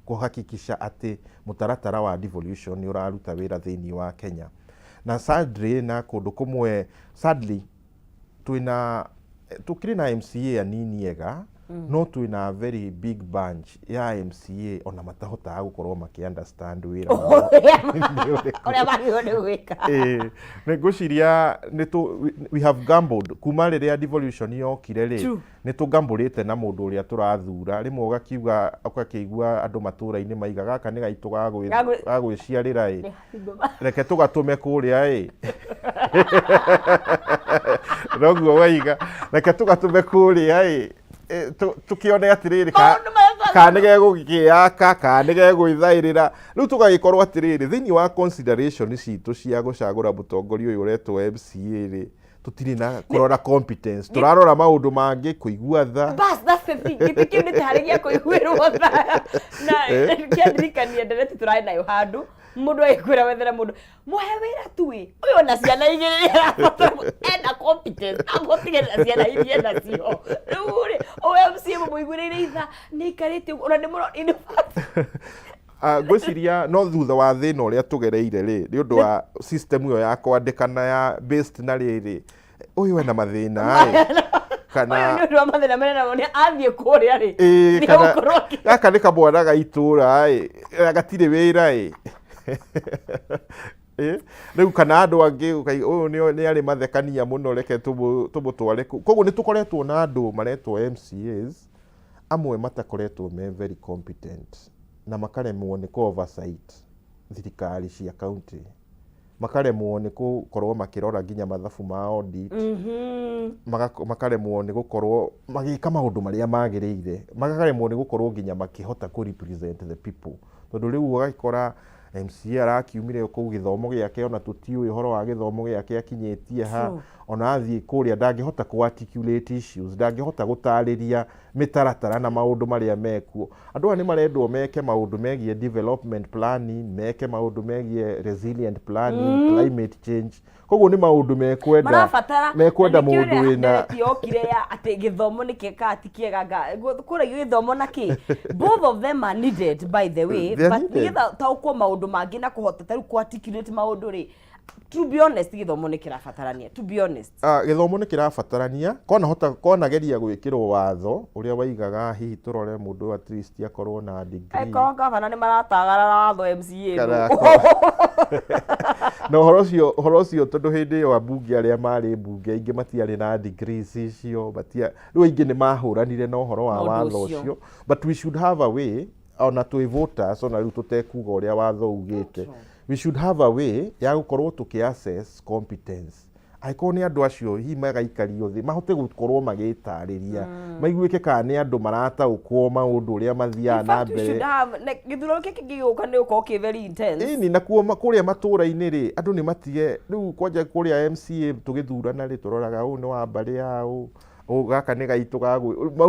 kũhakikisha atĩ mũtaratara wa devolution nĩ ũraruta wĩra thĩinĩ wa Kenya. Na sadly, na kũndũ kũmwe, sadly, twĩna tũkĩrĩ na MCA anini ega. No twĩna very big bunch ya MCA ona matahotaga gũkorwo makĩ understand wĩra wao nĩ ũrĩkũ. Ũrĩa magĩrĩirwo nĩ gwĩka. Ĩĩ, nĩ ngwĩciria nĩ tũ we have gambled kuma rĩrĩa devolution yokire rĩ. Nĩ tũgambũrĩte na mũndũ ũrĩa tũrathura. Rĩmwe ũgakiuga ũgakĩigua andũ matũra-inĩ maiga gaka nĩ gaitũ ga ga gwĩciarĩra ĩ, reke tũgatũme kũrĩa ĩ. Noguo waiga, reke tũgatũme kũrĩa ĩ, tũkĩone atĩrĩrĩ Maũndũ marĩa kana nĩ gegũkĩyaka kana nĩ gegwĩthaĩrĩra. Rĩu tũgagĩkorwo atĩrĩrĩ, thĩinĩ wa consideration citũ cia gũcagũra mũtongoria ũyũ ũretwo MCA rĩ, tũtirĩ na kũrora competence, tũrarora maũndũ mangĩ, kũigua tha. Bas, that's the thing. Gĩtĩ kĩu nĩ tarĩ gĩa kũiguĩrwo tha. Na kĩandirikania ndereti tũrarĩ nayo handũ, mũndũ agĩkwĩra wethere mũndũ, mũhe wĩra tu ĩ. Ũyũ ona ciana igĩrĩ nĩ arabatara ena competence, agũtigĩrĩra ciana iria enacio. Rĩu rĩ, ũyũ MCA mũmũiguĩrĩire itha, nĩ aikarĩte ũguo, ona nĩ mũro, in fact, Ah, ngwĩciria no thutha wa thĩna ũrĩa tũgereire rĩ, nĩ ũndũ wa system ĩyo ya kwandĩkana ya based na rĩrĩ, ũyũ ena mathĩna ĩ, kana ũyũ nĩ ũndũ wa mathĩna marĩa namo nĩ athiĩ kũrĩa rĩ, ĩĩ, nĩ kana egũkorwo akĩ- gaka nĩ kamwana ga itũra ĩ, gatirĩ wĩra ĩ. Ĩ, rĩu kana andũ angĩ ũyũ nĩ arĩ mathekania mũno, reke tũmũtware kũu. Koguo nĩ tũkoretwo na andũ maretwo MCAs amwe matakoretwo me very competent na makaremwo nĩ kũ oversight thirikari cia county, makaremwo nĩ gũkorwo makĩrora nginya mathabu ma audit, makaremwo nĩ gũkorwo magĩka maũndũ marĩa magĩrĩire, makaremwo nĩ gũkorwo nginya makĩhota kũ represent the people. Tondũ rĩu ũgagĩkora MCA arakiumire kũu, gĩthomo gĩake ona tũtiũĩ ũhoro wa gĩthomo gĩake akinyĩtie ha. Ona athiĩ kũrĩa ndangĩhota kũ articulate issues, ndangĩhota gũtarĩria mĩtaratara na maũndũ marĩa mekuo. Andũ aya nĩ marendwo meke maũndũ megiĩ development planning, meke maũndũ megiĩ resilient planning, climate change. Koguo nĩ maũndũ mekwenda marabatara mekwenda na nĩkĩo mũndũ ũrĩa wĩna ndereti yokire ya atĩ gĩthomo nĩ kĩega kana ti kĩega, kũragio gĩthomo na kĩ, both of them are needed, by the way. They are But needed. nĩgetha taũkwo maũndũ mangĩ na kũhota ta rĩu kũ articulate maũndũ rĩ, to be honest, gĩthomo nĩ kĩrabatarania, to be honest. Ah, gĩthomo nĩ kĩrabatarania. Kwanahota kwanageria gwĩkĩrwo watho ũrĩa waigaga hihi tũrore mũndũ at least akorwo na degree. Angĩkorwo gavana nĩ maratagarara watho MCA Kana nũ. Na ũhoro ũcio tondũ hĩndĩ ĩyo ambunge arĩa marĩ mbunge aingĩ matiarĩ na degrees icio, matia rĩu aingĩ nĩ mahũranire na ũhoro wa Ũndũ watho ũcio. ũcio. But we should have a way, ona twĩ voters, ona rĩu tũtekuga ũrĩa watho ugĩte, we should have a way ya gũkorwo tũkĩ assess competence. Angĩkorwo nĩ andũ acio hihi magaikario thĩ, mahote gũkorwo magĩtarĩria, maiguĩke kana nĩ andũ marataũkwo maũndũ ũrĩa mathiaga In na fact, we should mbere. have like, gĩthurano gĩkĩ gĩgũka nĩ gũkorwo kĩ very intense. Ĩni, nakuo kũrĩa matũra-inĩ rĩ, andũ nĩ matige rĩu kwanja kũrĩa MCA tũgĩthurana rĩ, tũroraga ũyũ nĩ wa mbarĩ ya ũ, ũyũ gaka nĩ gaitũ ga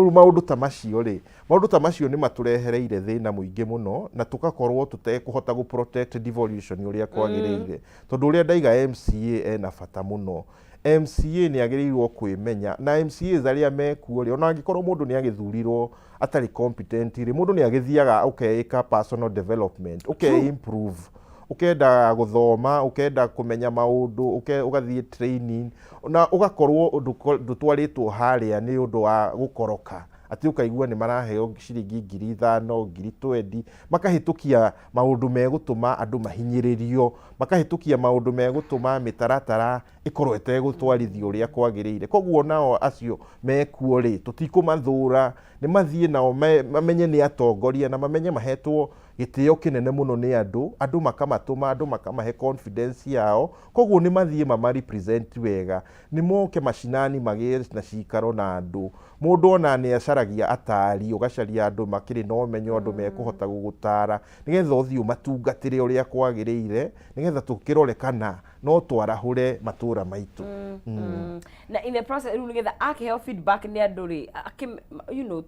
maũndũ ta macio rĩ, maũndũ ta macio nĩ matũrehereire thĩna mũingĩ mũno na tũgakorwo tũtekũhota gũ protect devolution ũrĩa kwagĩrĩire. Tondũ ũrĩa ndaiga, MCA ena bata mũno. MCA nĩ agĩrĩirwo kwĩmenya, na MCAs arĩa mekuo rĩ, ona angĩkorwo mũndũ nĩ agĩthurirwo atarĩ competent rĩ, mũndũ nĩ agĩthiaga ũkeĩka personal development, ũke improve, ũkenda gũthoma, ũkenda kũmenya maũndũ, ũgathiĩ training na ũgakorwo ndũtwarĩtwo harĩa nĩ ũndũ wa gũkoroka, atĩ ũkaigua nĩ maraheo ciringi 5,000, 20,000, makahĩtũkia maũndũ megũtũma andũ mahinyĩrĩrio, makahĩtũkia maũndũ megũtũma mĩtaratara ĩkorwo ĩtegũtwarithio ũrĩa kwagĩrĩire. Koguo nao acio mekuo rĩ, tũtikũmathũra, nĩ mathiĩ nao mamenye nĩ atongoria na mamenye mahetwo gĩtĩo kĩnene mũno nĩ andũ, andũ makamatũma, andũ makamahe confidence yao. Koguo nĩ mathiĩ mama represent wega, nĩ moke macinani, magĩe na cikaro na andũ. Mũndũ ona nĩ acaragia atari, ũgacaria andũ makĩrĩ na ũmenyo, andũ mekũhota gũgũtara nĩgetha ũthiĩ ũmatungatĩre ũrĩa kwagĩrĩire, nĩgetha tũkĩrore kana no twarahũre matũra maitũ. Na in the process rĩu nĩgetha akĩheo feedback nĩ andũ rĩ,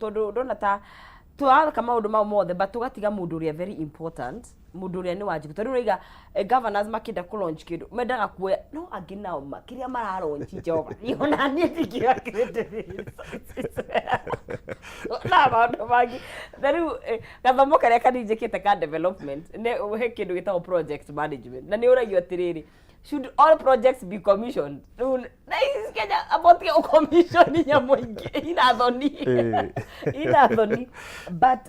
tondũ ndona ta tũraka maũndũ mau mothe, but tũgatiga mũndũ ũrĩa very important. Mũndũ ũrĩa nĩ Wanjikũ, tondũ rĩu ũraiga governors makĩenda kũ launch kĩndũ mendaga kuoya, no angĩ nao ma kĩrĩa mara launch, Jehova, niĩ ona niĩ ndingĩoya credit na maũndũ mangĩ. Na rĩu gathomo karĩa kanini njĩkĩte ka development nĩ he kĩndũ gĩtagwo project management, na nĩ ũragio atĩrĩrĩ, should all projects be commissioned? Rĩu na ici Kenya abotige gũcommission nyamũ ingĩ ina thoni, ina thoni. But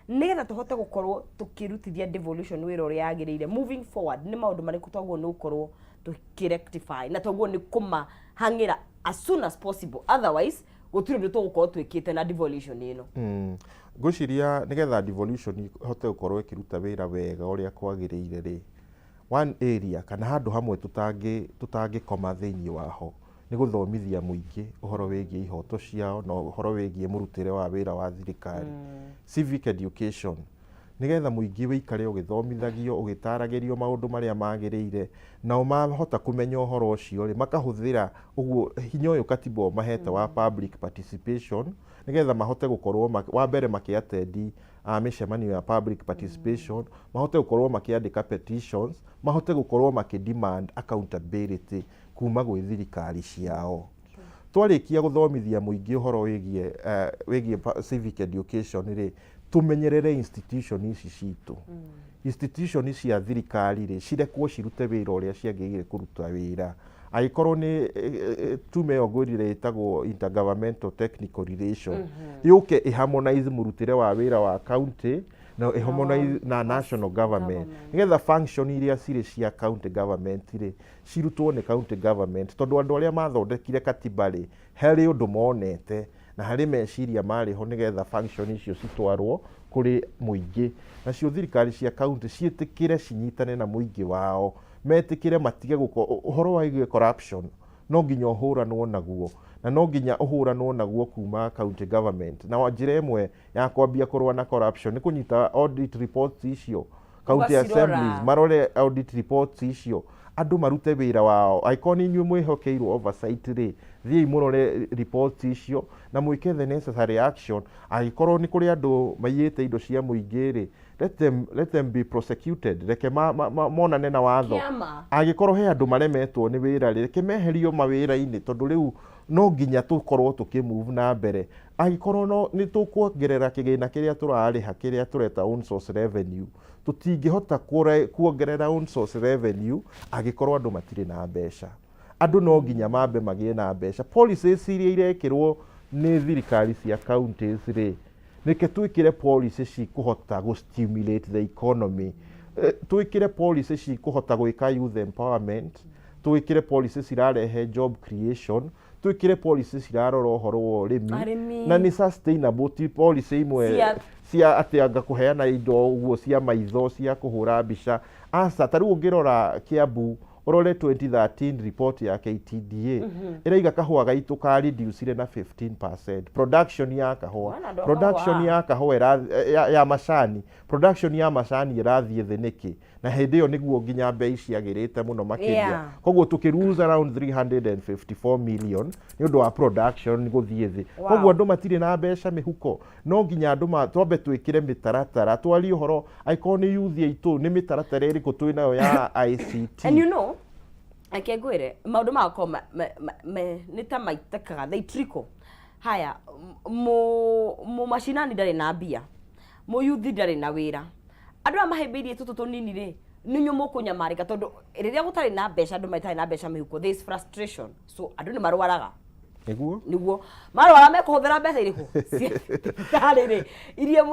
nĩgetha tũhote gũkorwo tũkĩrutithia devolution wĩra ũrĩa yagĩrĩire moving forward, nĩ maũndũ marĩkũ twagĩrĩirwo nĩ gũkorwo tũkĩrectify na twagĩrĩirwo nĩ kũmahang'ĩra as soon as possible? Otherwise gũtirĩ ũndũ tũgũkorwo twĩkĩte na devolution ĩno. Ngwĩciria nĩgetha devolution ĩhote gũkorwo ĩkĩruta wĩra wega ũrĩa kwagĩrĩire rĩ, one area kana handũ hamwe tũtangĩkoma thĩinĩ waho nĩ gũthomithia mũingĩ ũhoro wĩgiĩ ihoto ciao na ũhoro wĩgiĩ mũrutĩre wa wĩra wa thirikari, civic education, nĩgetha mũingĩ wĩikare ũgĩthomithagio, ũgĩtaragĩrio maũndũ marĩa magĩrĩire, nao mahota kũmenya ũhoro ũcio rĩ, makahũthĩra ũguo hinya ũyũ katiba ũmahete wa public participation, nĩgetha mahote gũkorwo wa mbere makĩatendi mĩcemanio ya public participation, mahote gũkorwo makĩandĩka petitions, mahote gũkorwo makĩ demand accountability kuma gwĩ thirikari ciao. Twarĩkia gũthomithia mũingĩ ũhoro wĩgiĩ civic education rĩ, tũmenyerere institution ici citũ. Institution cia thirikari rĩ, cirekwo cirute wĩra ũrĩa ciagĩrĩire kũruta wĩra. Angĩkorwo nĩ tume ĩyo ngwĩrire ĩtagwo intergovernmental technical relation, yũke ĩharmonize mũrutĩre wa wĩra wa county na ĩharmonize na national government, nĩgetha function iria cirĩ cia county government rĩ, cirutwo nĩ county government, tondũ andũ arĩa mathondekire katiba rĩ, harĩ ũndũ monete na harĩ meciria marĩ ho nĩgetha function icio citwarwo kũrĩ mũingĩ. Nacio thirikari cia county ciĩtĩkĩre cinyitane na mũingĩ wao, metĩkĩre matige gũko ũhoro wĩgiĩ corruption. No nginya ũhũranwo naguo, na no nginya ũhũranwo naguo kuma county government. Na njĩra ĩmwe ya kwambia kũrũa na corruption nĩ kũnyita audit reports icio, county Ũgacirora. assemblies marore audit reports icio, andũ marute wĩra wao. Angĩkorwo nĩ inyuĩ mwĩhokeirwo oversight rĩ, thiĩi mũrore reports icio na mwĩke the necessary action. Angĩkorwo nĩ kũrĩ andũ maiyĩte indo cia mũingĩ rĩ, let them be prosecuted, reke monane na watho. Kĩama. Angĩkorwo he andũ maremetwo nĩ wĩra rĩ, reke meherio mawĩra-inĩ, tondũ rĩu no nginya tũkorwo tũkĩmove na mbere. Angĩkorwo no nĩ tũkuongerera kĩgĩna kĩrĩa tũrarĩha, kĩrĩa tũreta own source revenue, tũtingĩhota kuongerera own source revenue angĩkorwo andũ matirĩ na mbeca. Andũ no nginya mambe magĩe na mbeca. Policies iria irekĩrwo nĩ thirikari cia counties rĩ, reke twĩkĩre policy cikũhota gũ stimulate the economy, twĩkĩre policy cikũhota gwĩka youth empowerment, twĩkĩre policy cirarehe job creation, twĩkĩre policy cirarora ũhoro wa ũrĩmi Arĩmi. na nĩ sustainable, ti policy imwe cia atĩ anga kũheana indo ũguo cia maitho cia kũhũra mbica. Aca, ta rĩu ũngĩrora Kiambu, ũrore 2013 report ya KTDA, ĩraiga kahũa gaitũ ka reducire na 15% production ya kahũa. Wana andũ a Production kahũa. ya kahũa ya macani, production ya macani ĩrathiĩ thĩ nĩkĩ, na hĩndĩ ĩyo nĩguo nginya mbei ciagĩrĩte mũno makĩria? Koguo tũkĩ lose around 354 million nĩ ũndũ wa production gũthiĩ thĩ. Koguo andũ matirĩ na mbeca mĩhuko. No nginya andũ twambe twĩkĩre mĩtaratara, twarie ũhoro, angĩkorwo nĩ youth aitũ, nĩ mĩtaratara ĩrĩkũ twĩ nayo ya ICT? And you know, reke ngwĩre, maũndũ magakorwo nĩ ta maitĩkaga, they trickle. Haya, mu macinani ndarĩ na mbia, mũyuthi ndarĩ na wĩra, andũ aya mahĩmbĩirie tũtũ tũnini rĩ, nĩ inyuĩ mũkũnyamarĩka, tondũ rĩrĩa gũtarĩ na mbeca, andũ matarĩ na mbeca mĩhuko, there is frustration, so andũ nĩ marwaraga. Nĩguo marwara mekũhũthĩra mbeca irĩkũ cia thibitarĩ rĩ, iria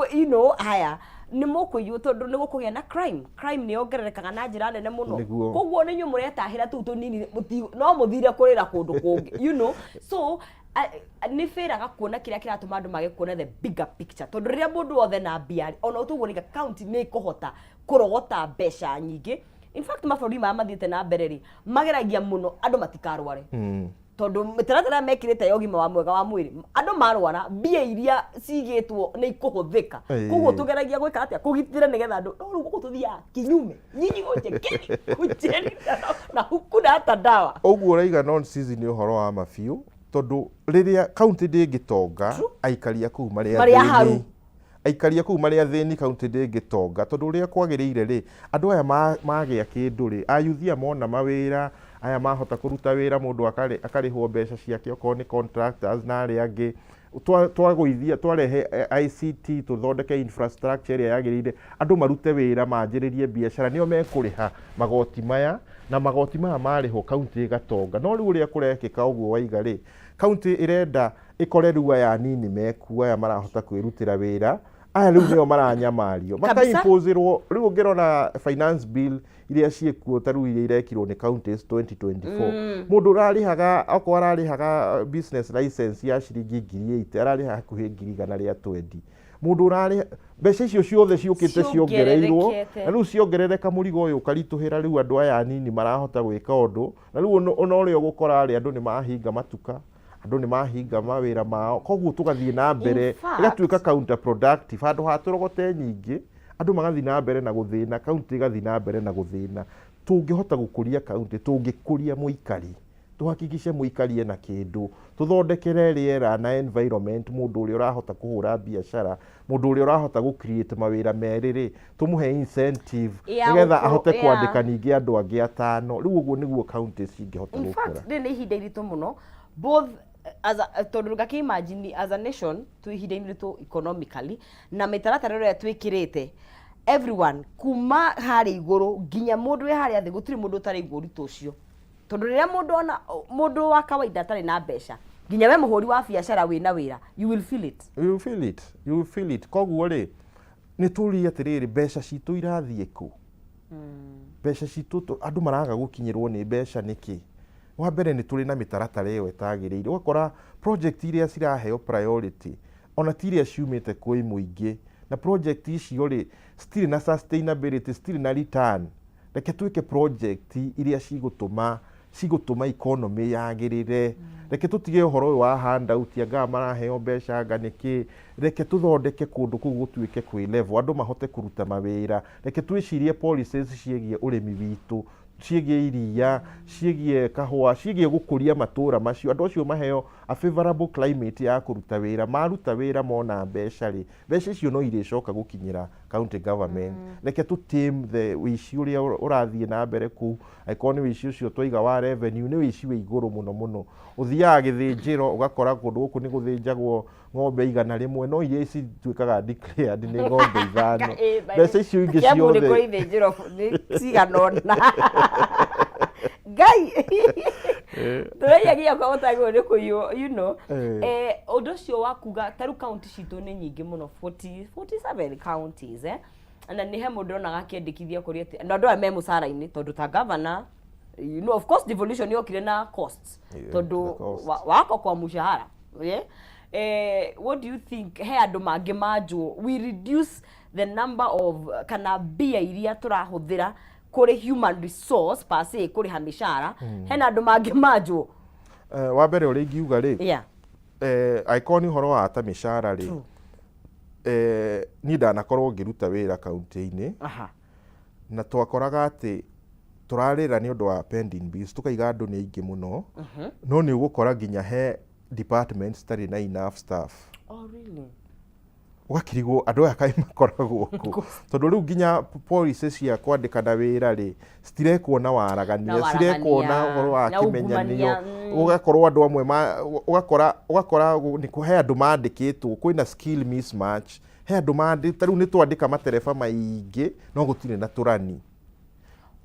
haya nĩ mũkũiywo, tondũ nĩ gũkũgĩa na crime. Crime nĩ yongererekaga na njĩra nene mũno. Koguo nĩ inyuĩ mũretahĩra tũu tũnini, no mũthire kũrĩra kũndũ kũngĩ. So nĩ bĩraga kuona kĩrĩa kĩratũma andũ mage kuona the bigger picture, tondũ rĩrĩa mũndũ wothe na mbia, ona ũtũguo nĩga county nĩ ĩkũhota kũrogota mbeca nyingĩ. In fact, mabũrũri maya mathiĩte na mbere rĩ, mageragia mũno andũ matikarware, tondũ mĩtaratara mekĩrĩte ya ũgima wa mwega wa mwĩrĩ, andũ marwara mbia iria cigĩtwo nĩ ikũhũthĩka. Koguo tũgeragia gwĩka atĩa kũgitĩra nĩgetha andũ, no rĩu gũkũ tũthiaga kinyume, nyinyi gũnjekeni kunjeni na huku na hata dawa. Ũguo ũraiga non season nĩ ũhoro wa ma biũ, tondũ rĩrĩa county ndĩngĩtonga, aikari a kũu marĩ Marĩ aharu. athĩni. Aikari a kũu marĩ athĩni kaũntĩ ndĩngĩtonga tondũ ũrĩa kwagĩrĩire rĩ, andũ aya magĩa kĩndũ rĩ, ayuthi aya mona mawĩra, aya mahota kũruta wĩra mũndũ akarĩhwo mbeca ciake okorwo nĩ contractors na arĩa angĩ, twagũithia twarehe ICT tũthondeke infrastructure ĩrĩa yagĩrĩire, andũ marute wĩra manjĩrĩrie biacara nĩo mekũrĩha magoti maya, na magoti maya marĩhwo kaũntĩ ĩgatonga. No rĩu ũrĩa kũrekĩka ũguo waiga rĩ, kaũntĩ ĩrenda ĩkore rĩu aya anini mekuo aya marahota kwĩrutĩra wĩra aya rĩu nĩo maranyamario makaimposerwo. Rĩu ũngĩrora finance bill iria ciĩkuo ta rĩu iria irekirwo nĩ counties 2024, mũndũ ũrarĩhaga okorwo ararĩhaga business license ya ciringi 80,000 ararĩha hakuhĩ 120,000. Mũndũ ũrarĩha mbeca icio ciothe ciũkĩte ciongereirwo Ciongererekete. Na rĩu ciongerereka mũrigo ũyũ ũkaritũhĩra rĩu andũ aya anini marahota gwĩka ũndũ na rĩu ona ũrĩa ũgũkora rĩ, andũ nĩ mahinga matuka, andũ nĩ mahinga mawĩra mao, koguo tũgathiĩ na mbere In fact- ĩgatuĩka counterproductive. Handũ ha tũrogote nyingĩ, andũ magathiĩ na mbere na gũthĩna, kaunti ĩgathiĩ na mbere na gũthĩna. Tũngĩhota gũkũria kaunti, tũngĩkũria mũikari, tũhakikice mũikari ena kĩndũ, tũthondekere rĩera na environment mũndũ ũrĩa ũrahota kũhũra biacara, mũndũ ũrĩa ũrahota gũ create mawĩra merĩ rĩ, tũmũhe incentive Ya nĩgetha gũkorwo- ahote kwandĩka ningĩ andũ angĩ atano. Rĩu ũguo nĩguo kaunti cingĩhota In gũkũra. fact, rĩrĩ nĩ ihinda iritũ mũno both as a, tondũ ngakĩ imagine as a nation twĩ ihinda-inĩ iritũ economically na mĩtaratara ĩrĩa twĩkĩrĩte, everyone kuma harĩa igũrũ nginya mũndũ wĩ harĩa thĩ, gũtirĩ mũndũ ũtaraigua ũritũ ũcio, tondũ rĩrĩa mũndũ ona mũndũ wa kawaida atarĩ na mbeca, nginya we mũhũri wa biacara wĩna wĩra, you will feel it. You will feel it, you will feel it. Koguo rĩ, nĩ tũrie atĩrĩrĩ, mbeca citũ irathiĩ kũ? Mbeca citũ andũ maraga gũkinyĩrwo nĩ mbeca nĩkĩ? Wa mbere, nĩ tũrĩ na mĩtaratara ĩyo ĩtagĩrĩire. Ũgakora project iria ciraheo priority ona ti iria ciumĩte kwĩ mũingĩ, na project icio rĩ, citirĩ na sustainability, citirĩ na return. Reke twĩke project iria cigũtũma economy yagĩrĩre. Reke tũtige ũhoro ũyũ wa handout, anga maraheo mbeca anga nĩkĩ. Reke tũthondeke kũndũ kũu gũtuĩke kwĩ level, andũ mahote kũruta mawĩra. Reke twĩcirie policies ciĩgiĩ ũrĩmi witũ, ciĩgiĩ iria, ciĩgiĩ kahũa, ciĩgiĩ gũkũria matũra macio, andũ acio maheo a favorable climate ya kũruta wĩra. Maruta wĩra mona mbeca rĩ, mbeca icio no irĩcoka gũkinyĩra county government. Reke tũ tame the ũici ũrĩa ũrathiĩ na mbere kũu. Angĩkorwo nĩ ũici ũcio twaiga wa revenue, nĩ ũici wĩ igũrũ mũno mũno. Ũthiaga gĩthĩnjĩro ũgakora kũndũ gũkũ nĩ gũthĩnjagwo ng'ombe 100, no iria cituĩkaga declared nĩ ng'ombe 5. Mbeca icio ingĩ Kiambu nĩ ciothe kũrĩ ithĩnjĩro nĩ cigana ũna. Ngai, tũraiyagia kwa ũtagĩrwo nĩ kũiywo. Ũndũ ũcio wa kuga ta rĩu kaunti citũ nĩ nyingĩ mũno, 40 47 counties, na nĩ he mũndũ ũronaga akĩandĩkithia kũrĩ atĩ na andũ aya me mũcara-inĩ, tondũ ta governor, of course devolution yokire na costs, tondũ the cost. Wako kwa mshahara, yeah? What do you think, he andũ mangĩ manjwo we reduce the number of kana mbia iria tũrahũthĩra kũrĩ human resource per se, kũrĩha mĩcara, hena andũ mangĩ manjwo? Wa mbere ũrĩa ingiuga rĩ, angĩkorwo nĩ ũhoro wa ta mĩcara rĩ, niĩ ndanakorwo ngĩruta wĩra kaunti-inĩ na twakoraga atĩ tũrarĩra nĩ ũndũ wa pending bills, tũkaiga andũ nĩ aingĩ mũno, no nĩ ũgũkora nginya he departments citarĩ na enough staff. Oh, really? Ũgakirigwo andũ aya kaĩ makoragwo kũ, tondũ rĩu nginya policy cia kwandĩkana wĩra rĩ, citirekwo na waragania, Na cirekwo na waragania, ũhoro wa na kĩmenyanio. ungumania. Ũgakorwo andũ amwe ũgakora nĩ he andũ mandĩkĩtwo, kwĩna skill mismatch, he andũ mandĩ ta rĩu nĩ twandĩka matereba maingĩ no gũtirĩ na tũrani,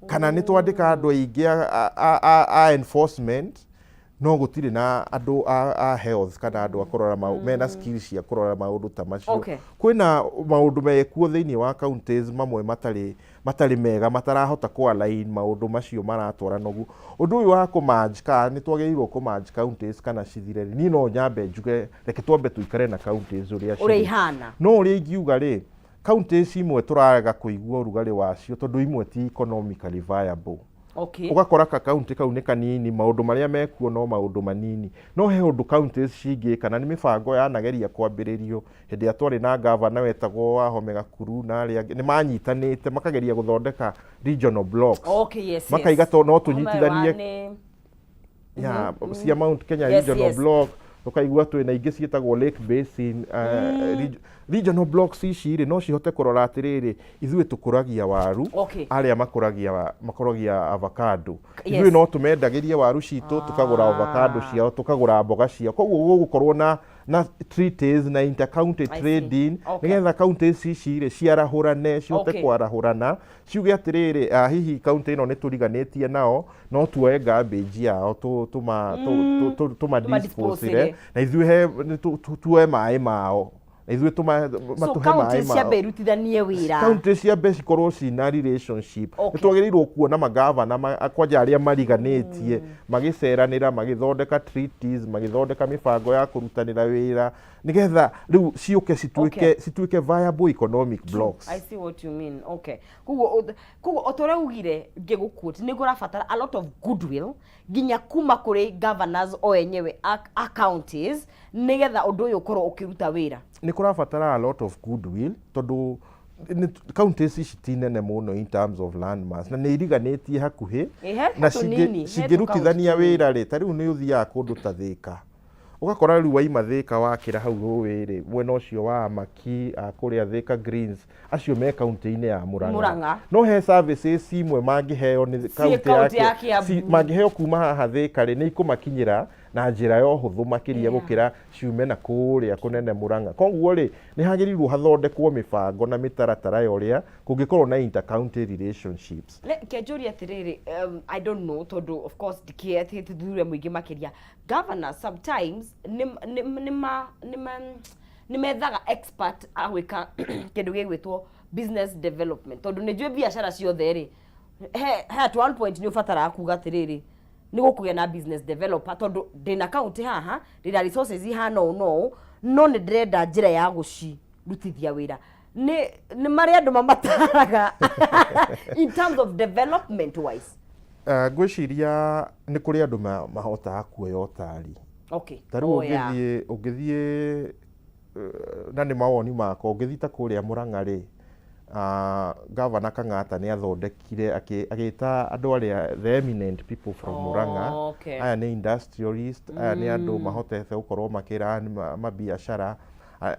kana nĩ twandĩka andũ aingĩ a enforcement no gũtirĩ na andũ a health kana andũ a kũrora mena skills cia kũrora maũndũ ta macio. Kwĩna maũndũ mekuo thĩinĩ wa counties mamwe matarĩ mega, matarahota kũ align maũndũ macio maratwarana ũguo. Ũndũ ũyũ wa kũ merge, kana nĩ twagĩrĩirwo kũ merge counties kana cithire rĩ, niĩ no nyambe njuge reke twambe tũikare na counties ũrĩa ũrĩa cirĩ. Ihana. No ũrĩa ingiuga rĩ, counties imwe tũrarega kũigua ũrugarĩ wacio tondũ imwe ti economically viable. Ũgakora ka kaunti kau nĩ kanini, maũndũ marĩa mekuo no maũndũ manini, no he ũndũ counties cingĩka, na nĩ mĩbango yanageria kwambĩrĩrio hĩndĩ ĩrĩa twarĩ na gavana wetagwo Wahome Gakuru na arĩa angĩ, nĩ manyitanĩte makageria gũthondeka regional blocks, makaiga to no tũnyitithanie ya cia Mount Kenya regional block, ũkaigua twĩna ingĩ ciĩtagwo Lake Basin. Regional blocks ici rĩ, no cihote kũrora atĩrĩrĩ, ithuĩ tũkũragia waru, arĩa makũragia avocado, ithuĩ no tũmendagĩrie waru citũ, tũkagũra avocado ciao, tũkagũra mboga ciao. Koguo gũgũkorwo na treaties na inter-county I see. Trading, nĩgetha counties ici rĩ ciarahũrane, cihote kwarahũrana, ciuge atĩrĩrĩ, hihi county ĩno nĩ tũriganĩtie nao, no tuoe garbage yao tũma dispose na ithuĩ he tuoe maĩ mao na ithuĩ So matũhe maĩ county mao. Ciambe irutithanie wĩra. County ciambe cikorwo cina relationship. Nĩ twagĩrĩirwo kuona magavana kwanja arĩa mariganĩtie magĩceranĩra, magĩthondeka treaties, magĩthondeka mĩbango ya kũrutanĩra wĩra, nĩgetha rĩu ciũke cituĩke viable economic blocks. I see what you mean. Okay. Koguo o ta ũrĩa ugire ngĩgũquote, nĩ kũrabatara a lot of goodwill nginya kuma kũrĩ governors o enyewe a counties, nĩgetha ũndũ ũyũ ũkorwo ũkĩruta wĩra. Nĩ kũrabatara a lot of goodwill, tondũ counties ici ti nene mũno in terms of land mass, na nĩ iriganĩtie hakuhĩ. Ĩ, he Na tũnini, he cingĩrutithania tũkaunti tũnini. Wĩra rĩ, ta rĩu nĩ ũthiaga kũndũ ta Thĩka, ũgakora rĩu waima Thĩka wakĩra hau rũĩ rĩ, mwena ũcio wa Amaki a kũrĩa Thĩka Greens, acio me kaunti-inĩ ya Murang'a. Murang'a. No he services imwe mangĩheo nĩ kaunti kaunti ya Kiambu. Mangĩheo kuma haha Thĩka rĩ, nĩ ikũmakinyĩra na njĩra ya ũhũthũ makĩria gũkĩra ciume na kũrĩa kũnene Murang'a. Koguo rĩ, nĩ hagĩrĩirwo hathondekwo mĩbango na mĩtaratara ya ũrĩa kũngĩkorwo na inter-county relationships. Reke njũrie atĩrĩrĩ, I don't know, tondũ of course ndikĩetĩtie thure mũingĩ makĩria, governors sometimes nĩ methaga expert a gwĩka kĩndũ gĩgwĩtwo business development, tondũ nĩ njũĩ biacara ciothe rĩ, he at one point nĩ ũbataraga kuga atĩrĩrĩ, nĩ gũkũgĩa na business developer, tondũ ndĩna kaunti haha, ndĩna resources ihana ũũ no ũũ, no nĩ ndĩrenda njĩra ya gũcirutithia wĩra. Nĩ marĩ andũ mamataraga in terms of development wise? Ngwĩciria nĩ kũrĩ andũ mahotaga kuoya ũtari. Ta rĩu ũngĩthiĩ, na nĩ mawoni makwa, ũngĩthiĩ ta kũrĩa Murang'a rĩ, Gavana Kang'ata nĩ athondekire agĩta andũ arĩa the eminent people from Murang'a. Aya nĩ industrialist, aya nĩ andũ mahotete gũkorwo makĩrun mabiacara,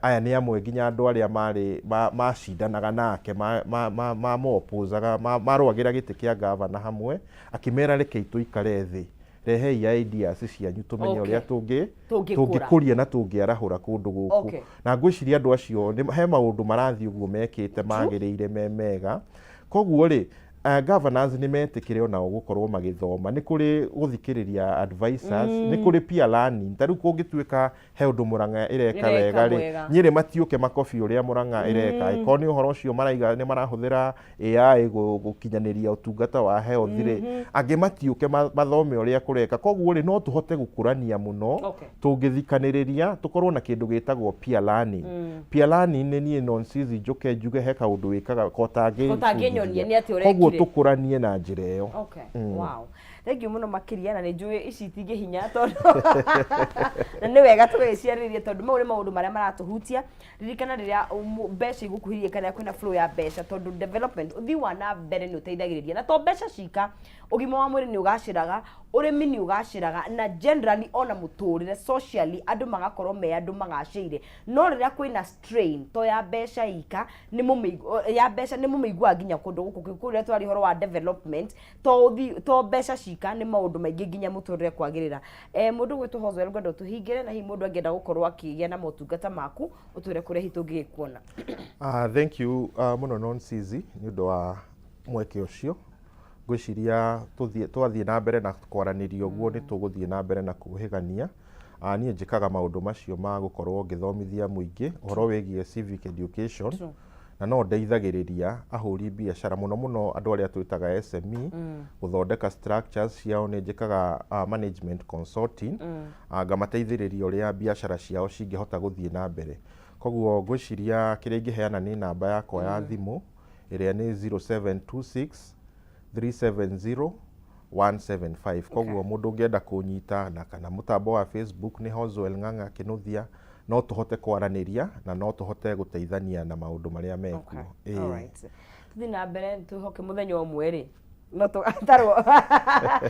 aya nĩ amwe nginya andũ arĩa marĩ macindanaga nake, mamũopposaga, marũagĩra gĩtĩ kĩa gavana hamwe, akĩmera, "Rekei tũikare thĩ, rehei ideas cianyu tũmenye ũrĩa Tũngĩkũra. Tũngĩkũria na tũngĩarahũra kũndũ gũkũ." Na ngwĩciria andũ acio he maũndũ marathiĩ ũguo mekĩte magĩrĩire me mega. Koguo rĩ, governors nĩ metĩkĩre onao gũkorwo magĩthoma, nĩ kũrĩ gũthikĩrĩria advisors, nĩ kũrĩ peer learning. Ta rĩu kũngĩtuĩka he ũndũ Murang'a ĩreka Ĩreka wega rĩ, wega. Nyĩrĩ matiũke makobi ũrĩa Murang'a ĩreka. Ĩkorwo nĩ ũhoro ũcio maraiga nĩ marahũthĩra AI gũkinyanĩria ũtungata wa health rĩ, angĩ matiũke mathome ũrĩa kũreka. Koguo rĩ, no tũhote gũkũrania mũno tũngĩthikanĩrĩria, tũkorwo na kĩndũ gĩtagwo peer learning. Peer learning nĩ niĩ Nonsizi njũke njuge he kaũndũ wĩkaga Kotangĩnyonia kotangĩbundithia. Nĩ atĩa Koguo ũrekire. tũkũranie na njĩra ĩyo. Okay. Wow. Thank you mũno makĩria, na nĩ njũĩ ici itingĩhinya, tondũ na nĩ wega tũgĩciarĩria, tondũ mau nĩ maũndũ marĩa maratũhutia. Ririkana rĩrĩa mbeca igũkuhĩrĩria kana kwĩna flow ya mbeca, tondũ development, ũthii wa na mbere nĩ ũteithagĩrĩria, na to mbeca cika, ũgima wa mwĩrĩ nĩ ũgacĩraga, ũrĩmi nĩ ũgacĩraga, na generally ona mũtũrĩre, socially andũ magakorwo me andũ magacĩire. No rĩrĩa kwĩna strain to ya mbeca ika, nĩ ya mbeca nĩ mũmĩiguaga nginya kũndũ gũkũ kũrĩa twari ũhoro wa development, to ũthi to mbeca cika, nĩ maũndũ maingĩ nginya mũtũrĩre kwagĩrĩra. Mũndũ gwĩtwo Hoswell, ngwenda ũtũhingĩre, na hihi mũndũ angĩenda gũkorwo akĩgĩa na motungata maku, ũtwĩre kũrĩa hihi tũngĩgĩkuona. Thank you mũno Nonsizi nĩ ũndũ wa mweke ũcio. Ngwĩciria twathiĩ na mbere na kwaranĩria ũguo, nĩ tũgũthiĩ na mbere na kũhĩgania. Niĩ njĩkaga maũndũ macio ma gũkorwo ngĩthomithia mũingĩ ũhoro wĩgiĩ civic education. Na no ndeithagĩrĩria ahũri biacara, mũno mũno andũ arĩa twĩtaga SME, gũthondeka structures ciao. Nĩ njĩkaga management consulting, ngamateithĩrĩria ũrĩa biacara ciao cingĩhota gũthiĩ na mbere. Koguo ngwĩciria kĩrĩa ingĩheana nĩ namba yakwa ya thimũ, ĩrĩa nĩ 0726 370 175. Koguo mũndũ ũngĩenda kũnyita na kana mũtambo wa Facebook nĩ Hoswell Ng'ang'a Kĩnũthia, no tũhote kwaranĩria na no tũhote gũteithania na maũndũ marĩa mekuo. Alright. Tuthiĩ na mbere, twĩhoke mũthenya ũmwe rĩ. No tũgatarwo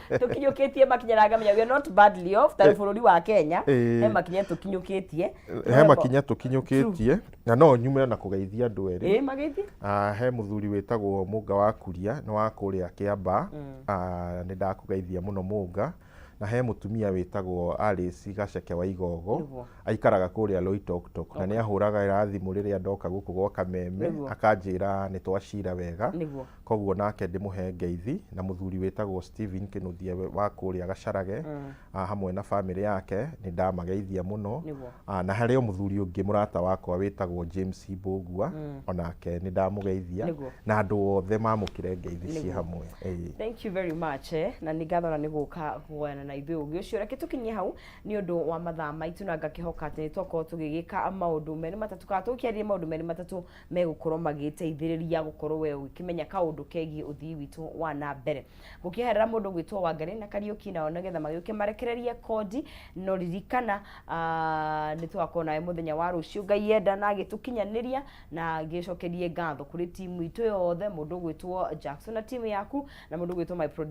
tũkinyũkĩtie makinya na ngamenya we are not badly off tarĩ bũrũri wa Kenya. He makinya tũkinyũkĩtie. He makinya tũkinyũkĩtie, na no nyume na kũgeithia andũ erĩ. Ĩ mageithie. Ah, he mũthuri wĩtagwo Mũnga wa Kuria, nĩ wa kũrĩa Kĩamba. Ah, nĩ ndakũgeithia mũno Mũnga. Na he mũtumia wĩtagwo Alice Gaceke wa Igogo. Aikaraga kũrĩa Loitoktok, na nĩ ahũraga thimũ rĩrĩa ndoka gũkũ gwa Kameme, akanjĩra nĩ twacira wega. Koguo nake ndĩmũhe ngeithi. Na mũthuri wĩtagwo Stephen Kĩnuthia wa kũrĩa Gacarage, hamwe na bamĩrĩ yake, nĩ ndamageithia mũno. Na harĩ o mũthuri ũngĩ mũrata wakwa wĩtagwo James Mbũgua, onake nĩ ndamũgeithia. Na andũ othe mamũkĩre ngeithi ciĩ hamwe. Thank you very much, na nĩ ngatho na nĩ gũka kũgayana na ithuĩ ũgĩ ũcio. Reke tũkinyie hau nĩ ũndũ wa mathaa maitũ, na ngakĩhoka atĩ nĩ twakorwo tũgĩgĩka maũndũ merĩ matatũ, kana tũkĩaria maũndũ merĩ matatũ megũkorwo magĩteithĩrĩria gũkorwo we ũgĩkĩmenya kaũndũ kegiĩ ũthii witũ wa na mbere. Gũkĩeherera mũndũ gwĩtwo Wangarĩ na Kariũki, nao nĩgetha magĩũke marekererie kondi. No ririkana, nĩ tũgakorwo nawe mũthenya wa rũciũ Ngai enda na agĩtũkinyanĩria, na ngĩcokerie ngatho kũrĩ timu itũ yothe, mũndũ ũgwĩtwo Jackson na timu yaku, na mũndũ ũgwĩtwo my producer.